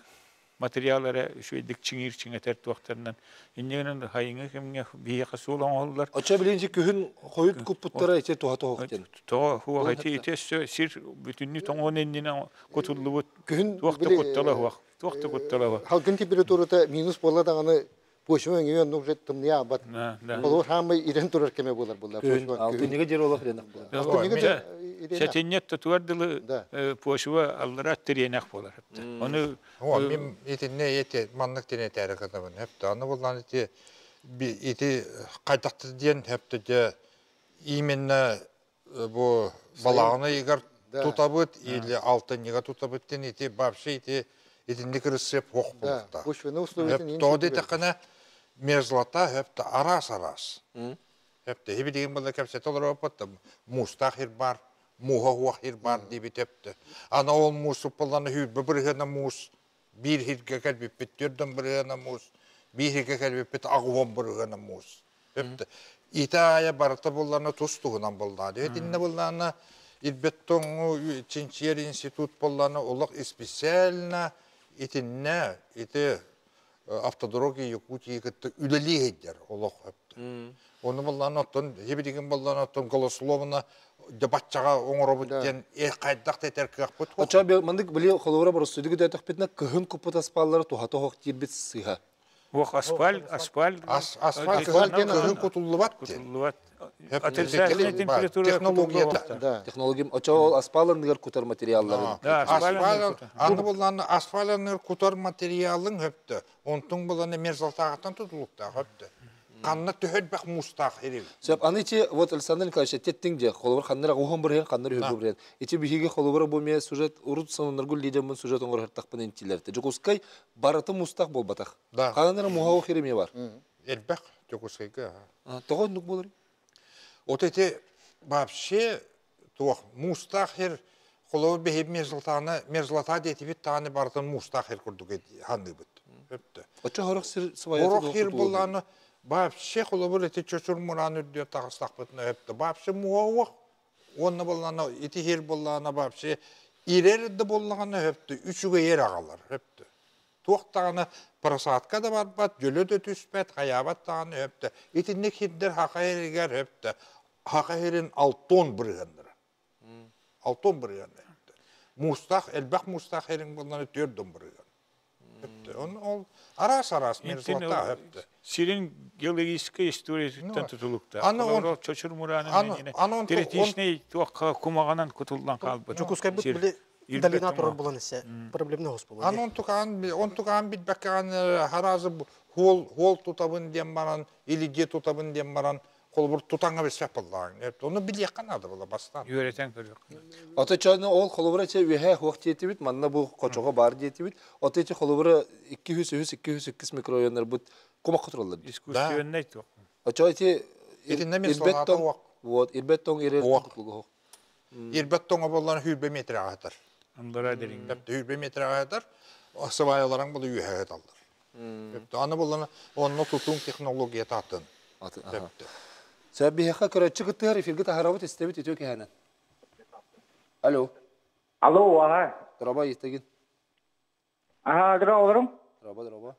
материал эрэ үчүгэйдик чиҥиир чиҥэтэр туохтарынан иннигинэн хайыҥы кэмҥэ биһиэхэ суол оҥоһуллар. Оччо билинчи күһүн хойут куппуттара ити туһа туһук диэн. Тоҕо хуох ити ити өссө сир бүтүннүү тоҥуон иннинэ кутуллубут Күһүн туох да куттала суох. Туох да куттала суох. Халгын температурата минус буолла даҕаны почва өҥүйэн ну уже тымныйаабат. Холобур хаамай ирэн турар кеме буолар буолла. Алтынньыга дьер олох ренах буолар. Сэтинньэт тутуар дылы почва аллара тириэнэх буолар. Ону О, мин итинне эти маннык тинетээри кытабын. Хепте аны буллан ити ити кайтакты диэн хепте же именно бу балаҕаны ыйыгар тутабыт или алтынньыга тутабыт диэн ити вообще ити итинник ырысыап суох буолуохтаах. Тоҕо диэтэххинэ мерзлота хөптө араас-араас. Хөптө хибилигин була кэпсэтэ олоробут муустаах хир бар, мууһа уох хир бар диэбит өптө. Аны ол муус уппаллана хүүрбэ бырыһыана муус биир хиргэ кэлбиппит түөрдөн бырыһыана муус, биир хиргэ кэлбиппит аҕуһуон бырыһыана муус. Итаайа барыта буллана тус туһунан буллаа. Итиннэ буллаана ирбет тоҥу чинчийэр институт буллана олох специально итиннэ ити автодороги Якутии кытта үлэлии сылдьар олох өптө. Ону буллаана оттон хибидигин буллаана оттон голословно дебаччаҕа оҥоробут диэн хайдах да этэр кыахпыт. Оччо маннык били холобура боростуйдук өтөхпүтүнэ кыһын куппут аспааллара туһата оһох диирбит сыыһа. Ох, асфальт, асфальт. Асфальт кыһын кутуллубат. Кутуллубат. Отрицательная температура технологията. Технология. Очо ол асфальт анныгар кутар материалларын. Асфальт, анны булланы асфальт анныгар кутар материалын хөптө. Онтун булланы мерзалтағаттан тутулуктаах хөптө. Канна төһөлбэх мустаах хирил. Сөп, аны ити вот Александр Николаевич теттиң же, холобур ханнара уһун бирген, ханнара үһү бирген. Ити биһиги холобура бу ме сюжет урут сонуннаргул лидеммин сюжет оҥор хартахпын интилерте. Жокускай барыты мустах болбатах. Ханнара муһау хиреме бар. Элбэх Жокускайга. Тоҕо оннук болор? Вот эти вообще туох мустаах хир холобур биһиги мерзлотаны мерзлота диэтибит тааны барытын мустаах хир курдук ханныбыт. Өптө. Оччо хорох сир свая. Хорох хир булланы Вообще холобур ити чочур мураан үрдүө таҕыстахпытына өптө. Вообще муоуох уонна боллана ити хир боллана вообще ирер да боллаҕына өптө үчүгэйэр аҕалар өптө. Туох даҕаны просадка да барбат, дьөлө да түспэт, хайаабат даҕаны өптө. Итинник хирдэр хаха хиригэр өптө. Хаха хирин алтон бырыһаннара. Алтон бырыһан өптө. Муустаах, элбэх муустаах хириҥ боллана төрдөн бырыһан. Өптө. Ол араас-араас мерзлота өптө. Сирин геологическай историятыттан тутулуктаах. Аны чочур мураанын третичный туохха кумаҕанан кутуллан хаалбыт. Дьокуускайбыт били долина турар булан эссе проблемный хос болу. Аны онтукаан онтукаан билбэккэҕин харазы хуол хуол тутабын диэн баран или дьиэ тутабын диэн баран холобур тутаҥа билсэх буоллаҕыҥ. Ону билиэххэ наада була бастаан. Үөрэтэн көрүөххэ. Ото чаны ол холобура че үөһэ хуох диэтибит, манна бу хочоҕо баар диэтибит. Ото ити холобура 203, 202 микрорайоннарбыт кумахха тураллар. Искусственный туох. Очо ити Итиннэ ирбэт мерзлота тоҥ уох. вот ирбэт тоҥ ирэр Уох. тутулугу. Ирбэт тоҥо буоллан хүрбэ метр аҕатар. Андара дириҥ. Хүрбэ метр аҕатар. Сыбайаларың булу үөһэ ыталлар. Аны буллана онно тутуун технология атын. Сөп биһиэхэ көрөччү кыттыһар эфиргэ таһарабыт истэбит үтүө кэһэнэн. Алло. Алло, ага. Дороба истегин. Ага, дороба олорум. Дороба, дороба.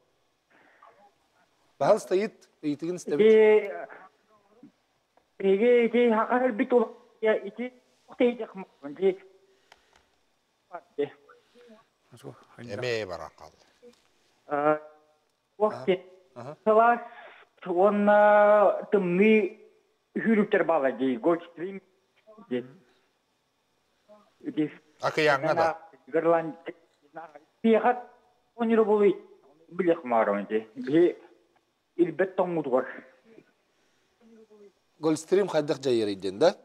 Баһал стоит, ыйытыгын истэбит. Ити Ити ити хакар бит ол ити ити Эмээ баран қалды. Вақте сылаас уонна тымныы хүрүктэр баала дии Гольфстрим Акыяңа да. Гырлан пиэхат ониру болуй билэх маарон ди би илбет тоңмутугар. Гольфстрим хайдах жайыр да?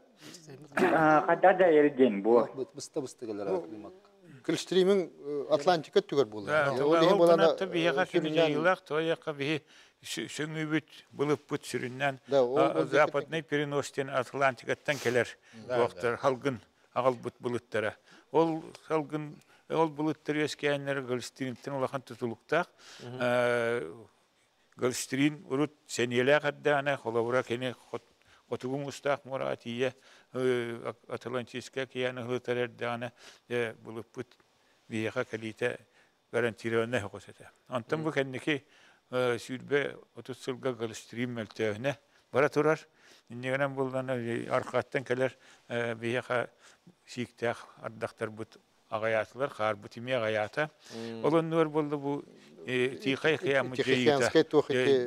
Хайдах жайыр ден бу. Быста-быста келер климат. Гольфстримин Атлантика түгөр буолар. Ол иһин болана биһиэхэ кинижайылаах тояққа биһи сөҥүүбүт былыппыт сүрүннэн западный переностен Атлантикаттан келер туохтар халгын аҕалбыт былыттара. Ол халгын ол былыттар үөскээннэр Гольфстримтен улахан тутулуктаах. Гольфстрим урут сэниэлээх эрдэҕинэ холобура кини хотугу муустаах муораҕа тиийэ Атлантическай океаны ыһылытар эрдэҕинэ дьэ былыппыт биһиэхэ кэлиитэ гарантированнай соҕус этэ. Онтон бу кэнники сүүрбэ отут сылга Гольфстрим мөлтөөһүнэ бара турар. Иннигинэн буллана арҕааттан кэлэр биһиэхэ сииктээх ардахтарбыт аҕайаатылар, хаарбыт эмиэ аҕайаата. Ол оннугар буолла бу Тихай океаммыт дьайыыта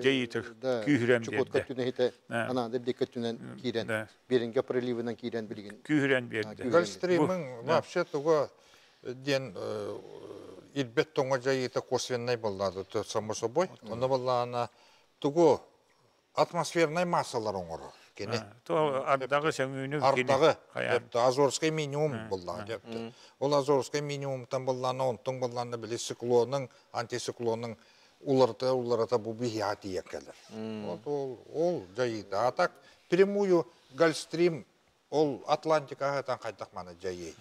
дьайыыта күүһүрэн биэрдэ. Түнэһитэ анаады бдикке түнэн киирэн, Беринга проливынан киирэн билигин. Күүһүрэн биэрдэ. Гольфстримын вообще туга диэн ирбет тоҥо дьайыыта косвеннай боллаады, само собой. Онно боллаана тугу атмосфернай массалар оҥорор кини. То ардаҕы сөҥүүнү Ардаҕы, Азорский минимум боллаа депти. Ол Азорский минимумтан боллаана онтон боллаана били циклонун, антициклонун уларыта уларыта бу биһиэхэ тиийэн кэлэр. Вот ол ол дьайыыта. А так прямую Гольфстрим ол Атлантика хайдах маны дьайыы.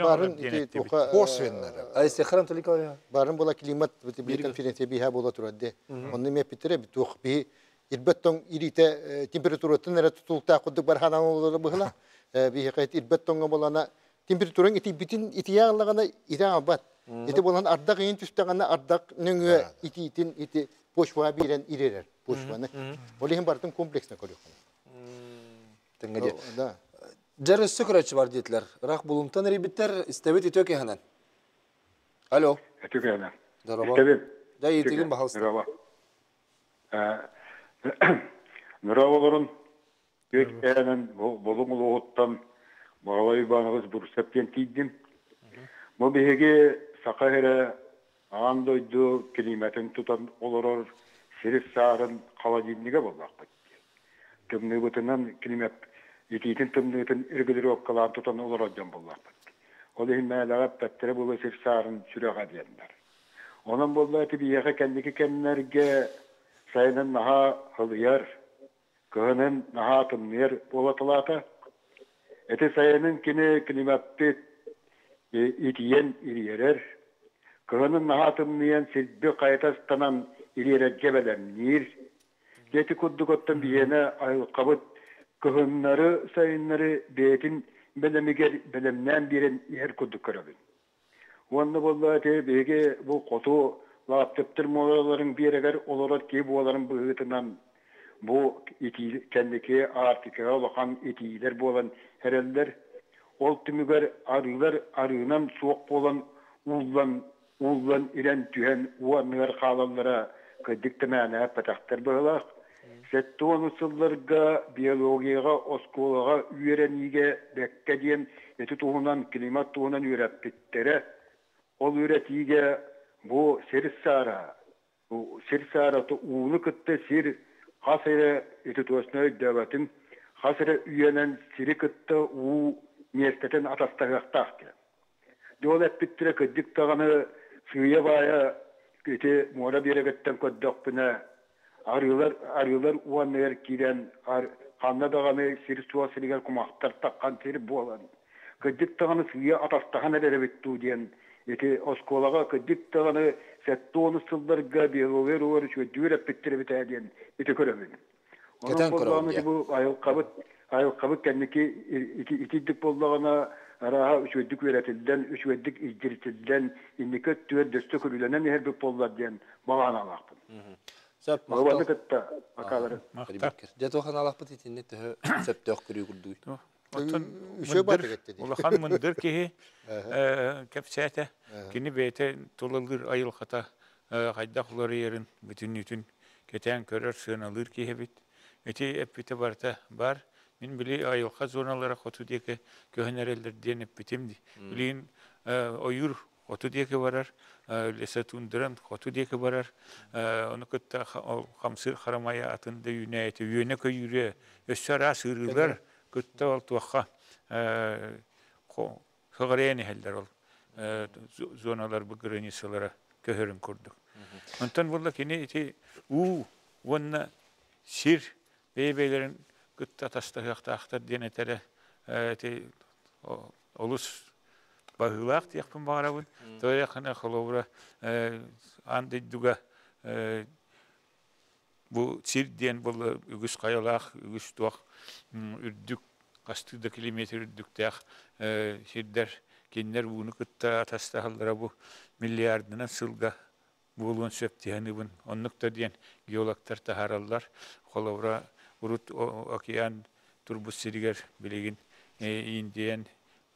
Барын ити туха Косвеннары. Ай сехрам толика. Барын була климат бит конференция биһа була турар де. Онны ме питере тух би ирбет тоң ирите температуратын эре тутулта кудук бархана болар быһла. Би хакайт ирбет тоңга болана температураң ити битин итиялагана ите абат. Ити болан ардак ин түстәгәнә ардак нөңгө ититин ити почва бирен иререр почваны. Ол иһин бартын комплексно көрүк. Теңгеде. Да. Жер өссө көрөчү бар диетилер. Ыраах булумтан эрибиттер истебит үтө кеһенен. Алло. Үтө кеһенен. Здорово. Истебит. Да, етигин баһалыста. Здорово. Нұрау олорун үт кеһенен болуң улуғуттан Бағалай Иванович Бурсептен тииддим. Бу биһиги саха эрэ аан дойду климатын тутан олорор сирис саарын холодильнига боллаахпыт. Тымныыбытынан климат итиитин тымныытын регулировкалаан тутан олорор дьон боллаахпыт. Ол иһин мээлэҕэ эппэттэрэ буолуо сир саарын сүрэҕэ диэннэр. Онон буолла ити биһиэхэ кэнники кэмнэргэ сайынын наһаа хылыйар, кыһынын наһаа тымныйар буолаталаата. Ити сайынын кини климаттыт итийэн ириэрэр, кыһынын наһаа тымныйан сирби хайта ыстанан Ириэрэргэ бэлэмниир. Ити курдук оттон биһиэнэ айылҕабыт кыһыннары, сайыннары бэйэтин бэлэмигэр бэлэмнээн биэрэн иһэр курдук көрөбүн. Уонна буолла ити биһиги бу хоту лааптыптар муораларын биэрэгэр олорор киһи буоларын быһыытынан бу итии кэнники Арктикаҕа улахан итиилэр буолан эрэллэр. Ол түмүгэр арыылар арыынан суох буолан ууллан ууллан ирэн түһэн уу анныгар хаалаллара кырдьык да мээнэ эппэтэхтэр быһыылаах. 70 сылларга биологияҕа оскуолаҕа үөрэниигэ бэккэ диэн ити туһунан климат туһунан үөрэппиттэрэ. Ол үөрэтиигэ бу сир саара сир саарата ууну кытта сир хас эрэ ити точно өйдөөбөтүм хас эрэ үйэнэн сири кытта уу миэстэтин атастаһыахтаах диэн. Дьэ ол эппиттэрэ кырдьык даҕаны сыыйа-баайа ити муора биэрэгиттэн көрдөхпүнэ арыылар арыылар уонныгар киирэн ханна даҕаны сир суох сиригэр кумахтар таххан сир буолан кырдьык даҕаны сыыйа атастаһан эрэр эбит дуу диэн ити оскуолаҕа кырдьык даҕаны 70 сылларга биология уруогар үчүгэйдик эппиттэр эбит ээ диэн ити көрөбүн. Онон Кэтэн көрөҕүн буоллаҕына дии. бу айылҕабыт айылҕабыт кэнники итирдик буоллаҕына арааһа үчүгэйдик үөрэтиллэн, үчүгэйдик илдьиритиллэн, инники өттүгэр дөссө көрүүлэнэн иһэрбит буоллар диэн баҕа санаалаахпын. Сөп, Баҕабаны махтал. кытта бакаалары. Махтал. Дьэ туох аналаахпыт итиннэ төһө сөптөөх көрүү курдугуй? Оттон Үчүгэй мындыр, баатык этте дии. улахан мындыр киһи кэпсээтэ. Кини бэйэтэ тулалыыр айылҕата хайдах уларыйарын бүтүннүүтүн кэтээн көрөр, сыаналыыр киһи эбит. Ити эппитэ барыта баар. Мин били айылҕа зоналара хоту диэки көһөн эрэллэр диэн эппитим дии. Билигин ойуур хоту диэки барар, лесотундран хоту диэки барар, ону кытта хамсыыр харамайа атын да үүнээйитэ, үөнэ-көйүүрэ, өссө араас ыарыылар кытта ол туохха көҕүрэйэн иһэллэр ол зоналар бу границалара көһөрүн курдук. Онтон буолла кини ити уу уонна сир бэйэ-бэйэлэрин кытта атастаһыахтаахтар диэн этэрэ ити олус баһыылаах диэхпин баҕарабын. Тоҕо холобура аан дойдуга бу сир диэн буолла үгүс хайалаах, үгүс туох үрдүк, хастыы да километр үрдүктээх сирдэр кинилэр ууну кытта атастаһаллара бу миллиардынан сылга буолуон сөп дии Оннук да диэн геологтар таһаараллар. Холобура, урут океан турбут сиригэр билигин Индиян,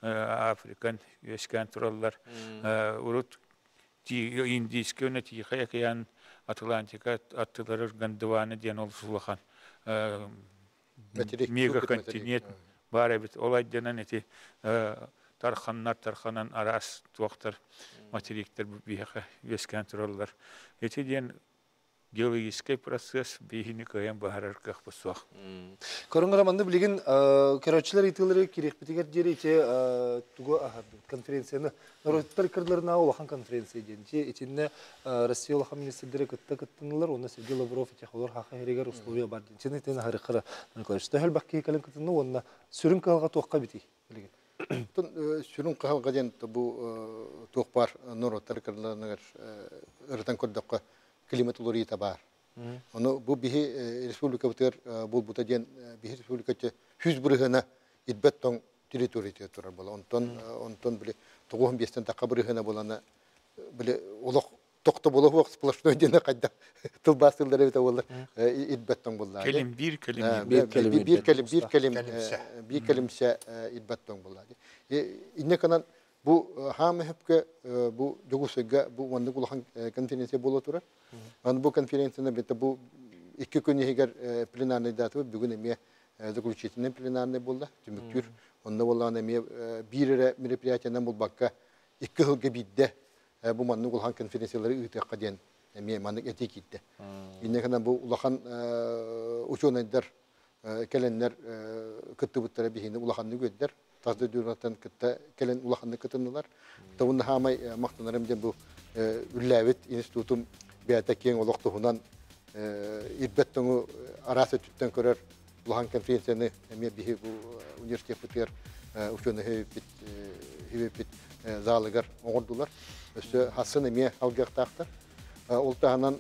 Африкан үөскээн тураллар. Урут Индийскэй уонна Тихай океан, Атлантика аттыларар Гондвана диэн олус улахан мегаконтинент баар эбит. Ол айданан ити тарханнар тарханан араас туохтар материктар биһиэхэ үөскээн тураллар. Ити диэн геологическай процесс биһини кыайан баһарар кыахпыт суох. Көрүҥ романны билигин көрөөччүлэр ыйытыылары кириэхпитигэр диэри ити тугу аһардыбыт конференцияны норуоттар кырдыларына улахан конференция диэн итиннэ Россия улахан министрдэрэ кытта кыттынылар уонна Сергей Лавров ити холор хаха хэригэр условия бар диэн чын итин аһарыхара Николаевич төһөл бакки кэлин кытынны уонна сүрүн кыһалҕа туохха битий билигин Сүрүн кыһалҕа диэн бу туох бар норуоттар кырдыларыныгар ырытан көрдөххө климат уларыйыыта баар. Ону бу биһи республикабытыгар буолбута диэн биһи республиката 100 бырыһыана ирбэт тоҥ территориятыгар турар буола. Онтон онтон били 95-тен тахха бырыһыана буолана били олох тохто буола хуох сплошной диэн хайда тылбаастыыллар эбитэ буоллар ирбэт тоҥ буолла. Кэлим биир кэлим биир кэлим биир кэлим биир кэлим биир кэлимсэ ирбэт тоҥ буолла. Инне канан бу хаама хөпкө бу Дьокуускайга бу маннык улахан конференция буола турар. Аны бу конференцияны бите бу 2 күн иһигэр пленарный дата бүгүн эмиэ заключительный пленарный буолла. Түмүктүүр. Онно буоллаҕына эмиэ биир эрэ мероприятиянан булбакка 2 сылга биирдэ бу маннык улахан конференциялары ыытыахха диэн эмиэ маннык этии киирдэ. Инне гынан бу улахан ученыйдар кэлэннэр кыттыбыттара биһини улаханнык үөрдэр. Тас дойдулартан кытта кэлэн улаханнык кытыннылар. Табын хаамай махтанарым диэн бу үллээбит институтум бэйэтэ киэҥ олох туһунан ирбэт тоҥу араас өттүттэн көрөр улахан конференцияны эмиэ биһи бу университеппытыгар ученый хибиппит залыгар оҥордулар. Өссө хассын эмиэ алгыахтаахтар. Ол таһынан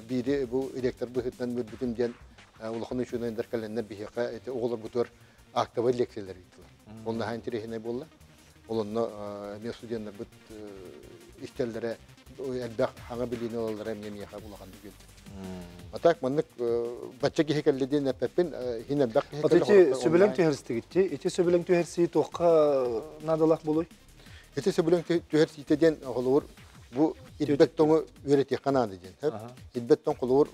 биири бу ректор быһыытынан үөрбүтүм диэн улахан учуонайдар кэлэннэр биһиэхэ ити оҕолорбутугар актовай лекциялар ыыттылар. Ол наһаа интэриэһинэй буолла. Ол онно эмиэ студеннарбыт истэллэрэ элбэх хаҥа билиини ылаллара эмиэ миэхэ улахан үөрдэ. А так маннык бачча киһи кэллэ диэн эппэппин, хин элбэх киһи кэллэ. Ити сөбүлэҥ түһэрсигитти, ити сөбүлэҥ түһэрсии туохха наадалаах буолуй? Ити сөбүлэҥ түһэрсиитэ диэн холобур бу ирбэт тоҥу үөрэтиэххэ наада диэн. Ирбэт тоҥ холобур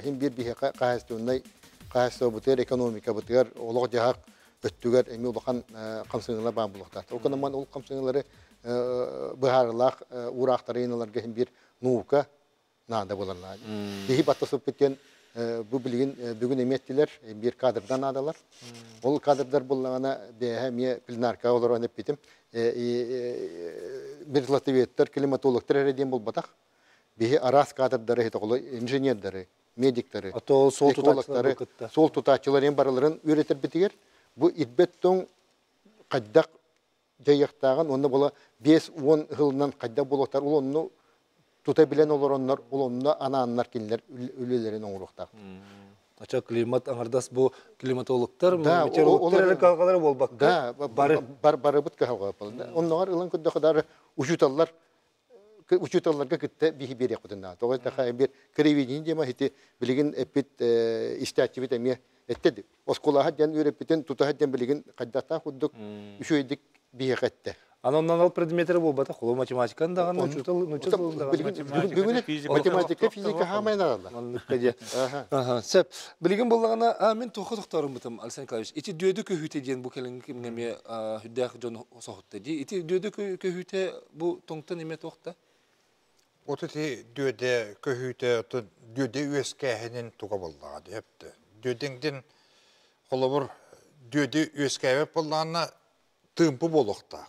хин биир биһиэхэ хаһаайыстыбаннай хаһаайыстыбабытыгар, экономикабытыгар, олох-дьаһах өттүгэр эмиэ улахан хамсаныылар баар буолуохтаах. Ол гынан ол хамсаныылары быһаарыылаах уураахтары ыйыналарга иһин биир наука наада буолар наада. Киһи баттасыппыт диэн бу билигин бүгүн эмиэ эттилэр, биир кадрдан наадалар. Ол кадрдар буллаҕына бэйэһэ эмиэ пленаркаҕа олорон эппитим. Бир латвиеттар, климатологтар эрэ диэн буолбатах. Биһи араас кадрдары, инженердары, медиктары, экологтары, суол тутааччыларын барыларын үөрэтэрбитигэр бу ирбэт тоҥ хайдах дьайыахтааҕын уонна була 50 сылынан хайдах буолуохтар ол онну тута билэн олороннор ол онно анааннар кинилэр үлэлэрин оҥоруохтаах. Ача климат аҥардас бу климатологтар, метеорологтар эрэ кыһалҕалара буолбакка, да, бары барыбыт кыһалҕа буолла. Онноҕор ылан көрдөххө дары учууталлар учууталларга кытта биһи биэриэхпитин наада. Тоҕо эттэххэ биир кыривидение диэма ити билигин эппит истээччибит эмиэ эттэ оскуолаҕа диэн үөрэппитин тутаһа диэн билигин хайдахтаах курдук үчүгэйдик биһиэхэ эттэ. Анан анал предметтерэ буолбатах, холу математиканы даҕаны учуутал нуучча тылын даҕаны. Бүгүн математика, физика хаамай наадалар. Манныкка диэ. Сөп. Билигин буоллаҕына, мин туохха тохторуммутум, Александр Николаевич, ити дүөдү көһүүтэ диэн бу кэлиҥҥи кэмҥэ эмиэ үрдээх дьон соһутта дии. Ити дүөдү көһүүтэ бу тоҥтон эмиэ туох да? От ити дүөдэ көһүүтэ дүөдэ үөскээһинин туга буоллаҕа диэпти. Дүөдэҥдин холобур дүөдэ үөскээбэт буоллаҕына тыымпы буолуохтаах.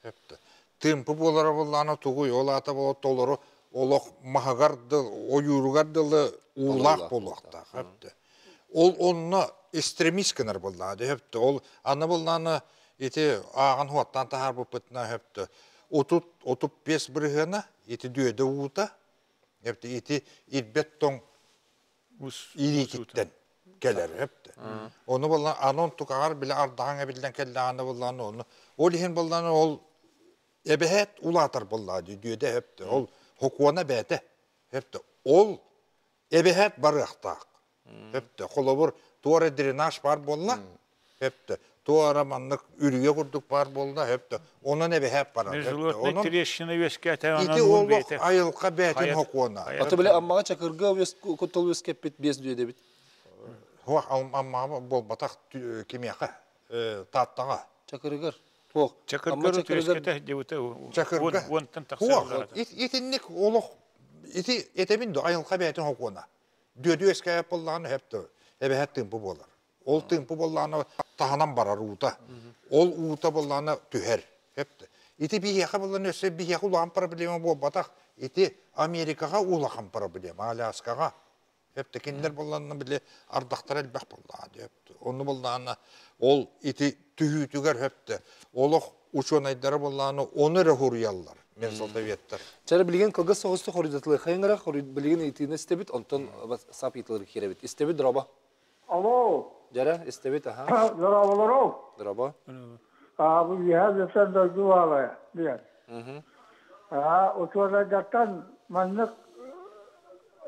Эпти. Тыымпы буолара буоллаҕына тугуй ол аата буола толору олох маһыгар дыл ойууругар дылы уулаах буолуохтаах. Эпти. Ол онно экстремист гынар буоллаҕа дөһөптө. Ол аны буоллаҕына ити ааҕан хуаттаан таһаарбыппытына өһөптө. 30-35 бырыһыана ити дүөдэ уута ити ирбэт тоҥ ириититтэн кэлэр өптө. Ону буоллан аны онтукаҕар бile ардаҕаҥ эбиллэн кэллэҕинэ буоллаҕына ону ол иһин буоллаҕына ол эбэһээт улаатар буоллаҕа дии дүөдэ өптө. Ол хокуона бээтэ өптө. Ол эбэһээт барыахтаах. Өптө. Холобур, туора дренаж баар буолла, өптө. Туора маннык үрүйэ курдук баар буолла, өптө. Онон эбэһээт барар. Международный трещина үөскээтэ, Ити олох айылҕа бээтин хокуона. Аты биле аммаҕа чакырга куттал үөскэппит биэс дүөдэбит. Хуах аммаҕа буолбатах кимиэхэ Тааттаҕа. Чакырыгар. Туох. Чакыргар үөскэтэ дебута Чакырга. Уонтан тахсар. Итинник олох ити этэбин до айылҕа бээтин хокуона. Дүөдү үөскээбэт буоллаҕына сөп эбэһэ тыымпы буолар. Ол тыымпы буоллаҕына таһынан барар уута. Ол уута буоллаҕына түһэр. Сөп Ити биһиэхэ буоллаҕына өссө биһиэхэ улахан проблема буолбатах. Ити Америкаҕа улахан проблема, Аляскаҕа. Сөп кинилэр буоллаҕына били ардахтара элбэх буоллаҕа диэп. Онну буоллаҕына ол ити түһүүтүгэр сөптө. Олох учуонайдара буоллаҕына ону эрэ хуруйаллар менсалтаветтар. Чара билигин кылгас соҕустук хоруйдатылыахайын эрэ, билигин ыйытыыны истэбит, онтон сап ыйытылары киирэбит. Истэбит, дороба. Алло. Дьара, истэбит, аха. Здороволору. Дороба. А, бу үөһээ Бүлүүттэн дойду баалая диэн. А, учуонайдартан маннык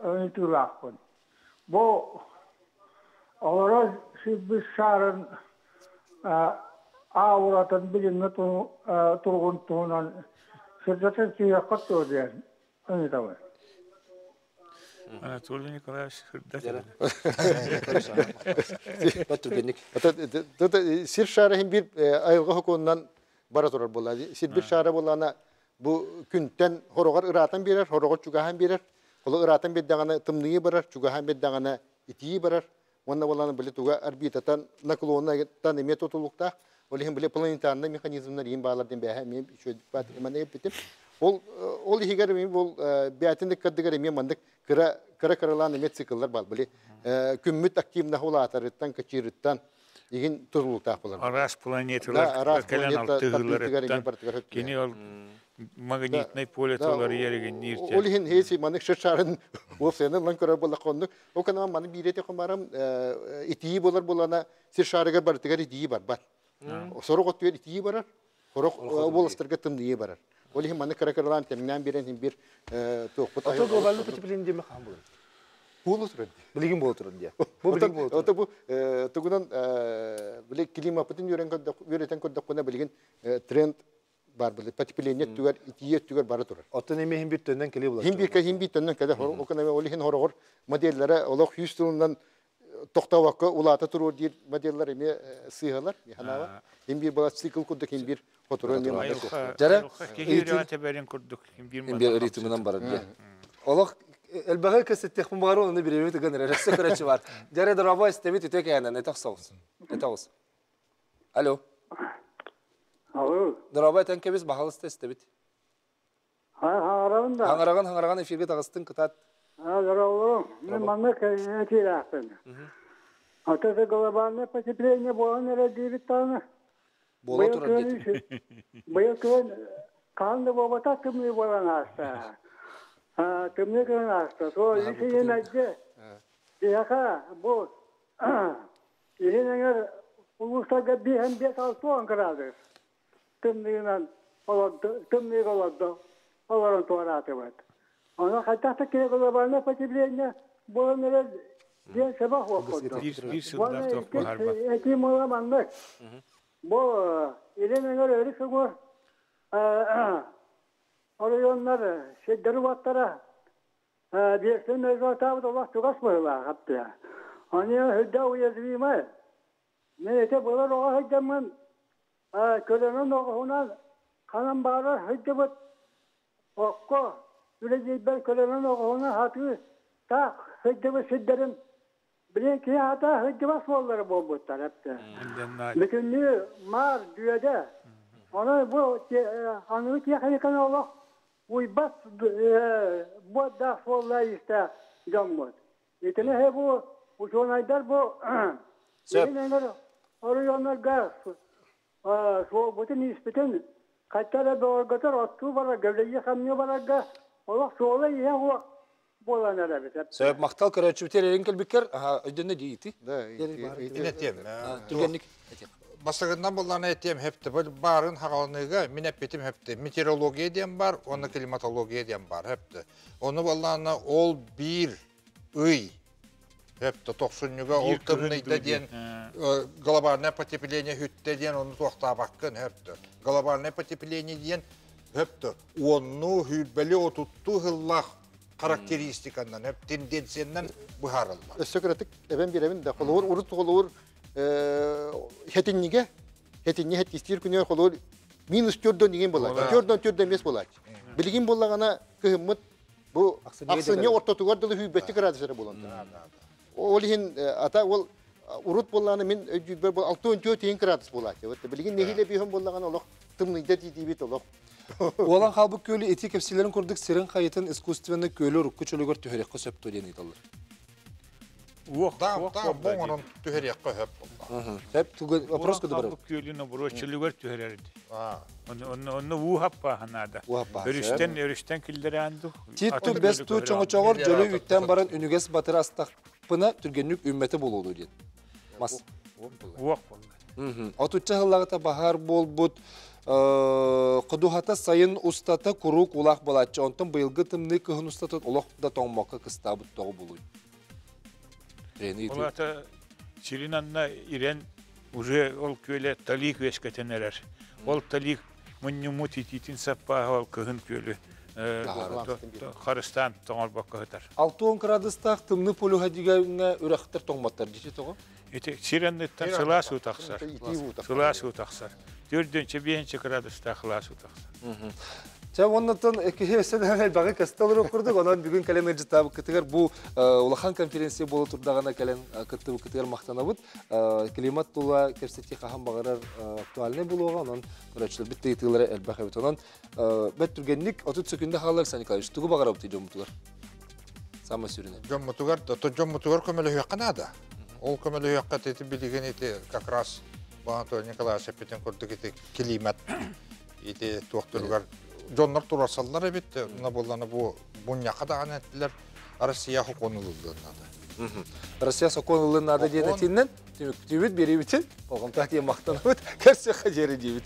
ыйытыылаахпын. Бу олорор сирбит саарын ауратын билиҥҥи туругун туһунан сырдатан түһүөххэ дуо диэн ыйытабын. Анатолий Николаевич сырдат. Сир шаара иһин биир айылҕа сокуонунан бара турар буолла. Сирбит шаара буоллаҕына бу күнтэн хороҕор ыраатан биэрэр, хороҕор чугаһаан биэрэр. Ол ыраатан биэрдэҕинэ тымныы барар, чугаһаан биэрдэҕинэ итии барар. Уонна буоллаҕына били туга орбитатан наклоннайтан эмиэ тутулуктаах. Ол иһин били планетарнай механизмнар иин баалар диэн бээһэ эмиэ үчүгэйдик баат манна эппитим. Ол ол иһигэр эмиэ бұл бээтин ыккардыгар эмиэ маннык кыра кыра кыралаан эмиэ цикллар баар. Били күммүт активнаһы улаатарыттан, кычыырыттан игин тутулуктаах болар. Араас планеталар араас кэлэн планета алтыһыыларыттан кини ол Магнитный поле туларыйар эгинниир. Ол иһин хеси маннык шыр-шарын уопсайынан ылан көрөр буоллахха оннук. Ол канама маны биирете хомарам итии болар булана сир шарыгар барытыгар итии барбат. Сорох оттугар итии барар, сорох уоластарга тымныы барар. Ол иһин маны кыра-кыралаан тэҥнээн биэрэн иһин бир туохпут Ото глобальный потепление диэме хаан булан. Буола турар дии. Билигин буола турар дии. Бу билигин буола турар. Ото бу тугунан били климапытын үөрэтэн көрдөххүнэ билигин тренд бар били потепление өттүгэр итии өттүгэр бара турар. Оттон эми иһин бир төннөн кэлии булар. Хин бир хин бир төннөн кэлэ ол иһин хороҕор модельлere олох 100 тылынан тохтообокко улаата туруор диир моделлар эмиэ сыыһалар ханаава. Хин бир була цикл курдук хин бир хотуруо эмиэ маннык. Жара киһи үрэҕэ тэбэрин курдук хин бир хин бир ритмынан барар диye. Олох элбэҕи кэсеттехпин баҕар оны бирэбит ыган эрэр өссө көрөчү бар. Жара дорабой истэбит үтө кээнэн этэх соҕус. Этэх оҕус. Алло. Алло. Дорабой этэн кэбис баһалыста истэбит. Хаҥараҕын да? Хаҥараҕын, хаҥараҕын эфиргэ таҕыстыҥ, кытаат. Здороволорум. Мен маннык этиилээхпин. Ата это глобальное потепление буолан эрэ диибит даҕаны. Буола турар диэтим. Быйыл күһүн хаһан да буолбатах тымныы буолан ааста. Тымныы күһүн ааста. Сол исиин айдьы. Биһиэхэ бу илин эҥэр улуустарга биэһэн биэс алта уон градус. Тымныынан олордо, тымныыга олордо, олорон туораатыбыт. Ону хайдах да киһи глобальное потепление буолан эрэр диэн сөбө суох курдук. Биир сыллаах туох баһарбат. Этии мула маннык. Бу илин эҥэр өрүс уҥуор оройуоннар сирдэри-уоттара биэстэн мөлбөтаабыт олох чугас быһыылаах аттыа. Они үрдэ уязвимы. Мен ити былыр оҕо сылдьаммын көлөнөн оҕуһунан ханан баарар сылдьыбыт окко үлэлиирбэр көлөнөн оҕуһунан сатыы таах сылдьыбыт сирдэрим билигин киһи хата сылдьыбат суоллара буолбуттар эптэ. Бүтүннүү маар дүөдэ. Онон бу аныгы техниканы олох уйбат буордаах суоллаах-иистээх дьоммут. Итини бу учуонайдар бу илин эҥэр оройуоннарга суолбутун-ииспитин хайта эрэ бөҕөргөтөр оттуу барарга, үлэлии-хамныы барарга олох суола-ииһэ суох буолан эрэбит. Сөп, махтал көрөөччүбүтүгэр эрин кэлбиккэр өйдөннө дии ити. Мин этиэм. Түргэнник этиэх. Бастакытынан буллаана этиэм хепте баарын хаҕаланыыга мин эппитим хепте метеорология диэн бар уонна климатология диэн бар хепте. Ону баллаана ол биир ый Эпте тохсунньуга ол тымныйда диэн глобальное потепление хүттэ диэн ону туохтаабаккын хөптө. Глобальное потепление диэн хөптө уонну хүүрбэли отуттуу хыллаах характеристиканан хөп тенденциянан быһаарыллар. Өссө кыратык эбэн биэрэбин да холобур урут холобур хэтиннигэ хэтинни хэттистиир күнүгэр холобур минус төрдөн иҥин буолааччы. Төрдөн төрдөн бес буолааччы. Билигин буоллаҕына кыһыммыт Бу ахсынньы ортотугар дылы сүүрбэччи градус эрэ буолан турар. Ол иһин ата ол урут буоллаҕына мин өйдүүрбэр бу 64 градус буолааччы. Вот билигин нэһиилэ бүүһүн буоллаҕына олох тымныйда диибит олох. Уолан хаалбыт күөлү ити кэпсиилэрин курдук сирин хайытын искусственный күөлү урукку чөлүгэр түһэриэххэ сөп дуо диэн ыйыталлар. Уох, Да, уох да, буолла бу дии. оҥорон түһэриэххэ сөп буолла. Сөп, вопрос Уолан куда барар? хаалбыт күөлүн оборуо чөлүгэр түһэрэрди. Аа. Онно уу хаппааһа наада. Уу хаппааһа, Өрүстэн өрүстэн киллэрээн ду. Тит Атын ту бэс күөлү ту көһөрөҕүн. чоҥочоҕор дьөлө Миллиард үүттэн баран үнүгэс батыра астахпына түргэнник үүммэтэ буолуо диэн. Мас. Уох буолла. Отучча сыллаҕыта баһаар буолбут ходуһата сайын устата куруук улаах буолааччы. Онтон быйылгы тымныы кыһын устата олох да тоҥмокко кыстаабыт тоҕо буолуй? Ол аата сирин анна ирэн уже ол күөлэ талик үөскэтэн эрэр. Ол талик мунньуммут итиитин саппааһа ол кыһын күөлү харыстаан тоҥорбокко сытар. 60 градустаах тымныы полюһа дигәҥҥэ үрэхтэр тоҥмоттор дьити тоҕо? Ити сир анныттан сылаас уу тахсар. Сылаас уу тахсар. Төрдүнчэ биэһинчэ градустаах сылаас уу тахсар. Чэ, оннотон киһи өссө да элбэҕи көстө олоруох курдук, онон бүгүн кэлэн ыалдьыттаабыккытыгар бу улахан конференция буола турдаҕына кэлэн кыттыбыккытыгар махтанабыт. Климат тула кэпсэтии хаһан баҕарар актуальнай буолуоҕа, онон көрөөччүлэрбит ыйытыылара элбэх эбит. Онон бэрт түргэнник 30 секунда хаалар Александр Николаевич, тугу баҕарабыт дьоммутугар? Самый сүрүнэ. Дьоммутугар, дьоммутугар көмөлөһүөххэ наада. Ол көмөлөһүөххэ ити билигин ити как раз Анатолий Николаевич эппитин курдук ити климат ити туохтуругар Дьоннор турарсаллар эбит, на буоллана бу мунньахха даҕаны эттилэр, Россия сокуон ылыллыан наада. Россия сокуон ылыллыан наада диэн этиинэн түмүктүүбүт, биэриибитин болҕомто диэн махтанабыт, көрсүөххэ диэри диибит.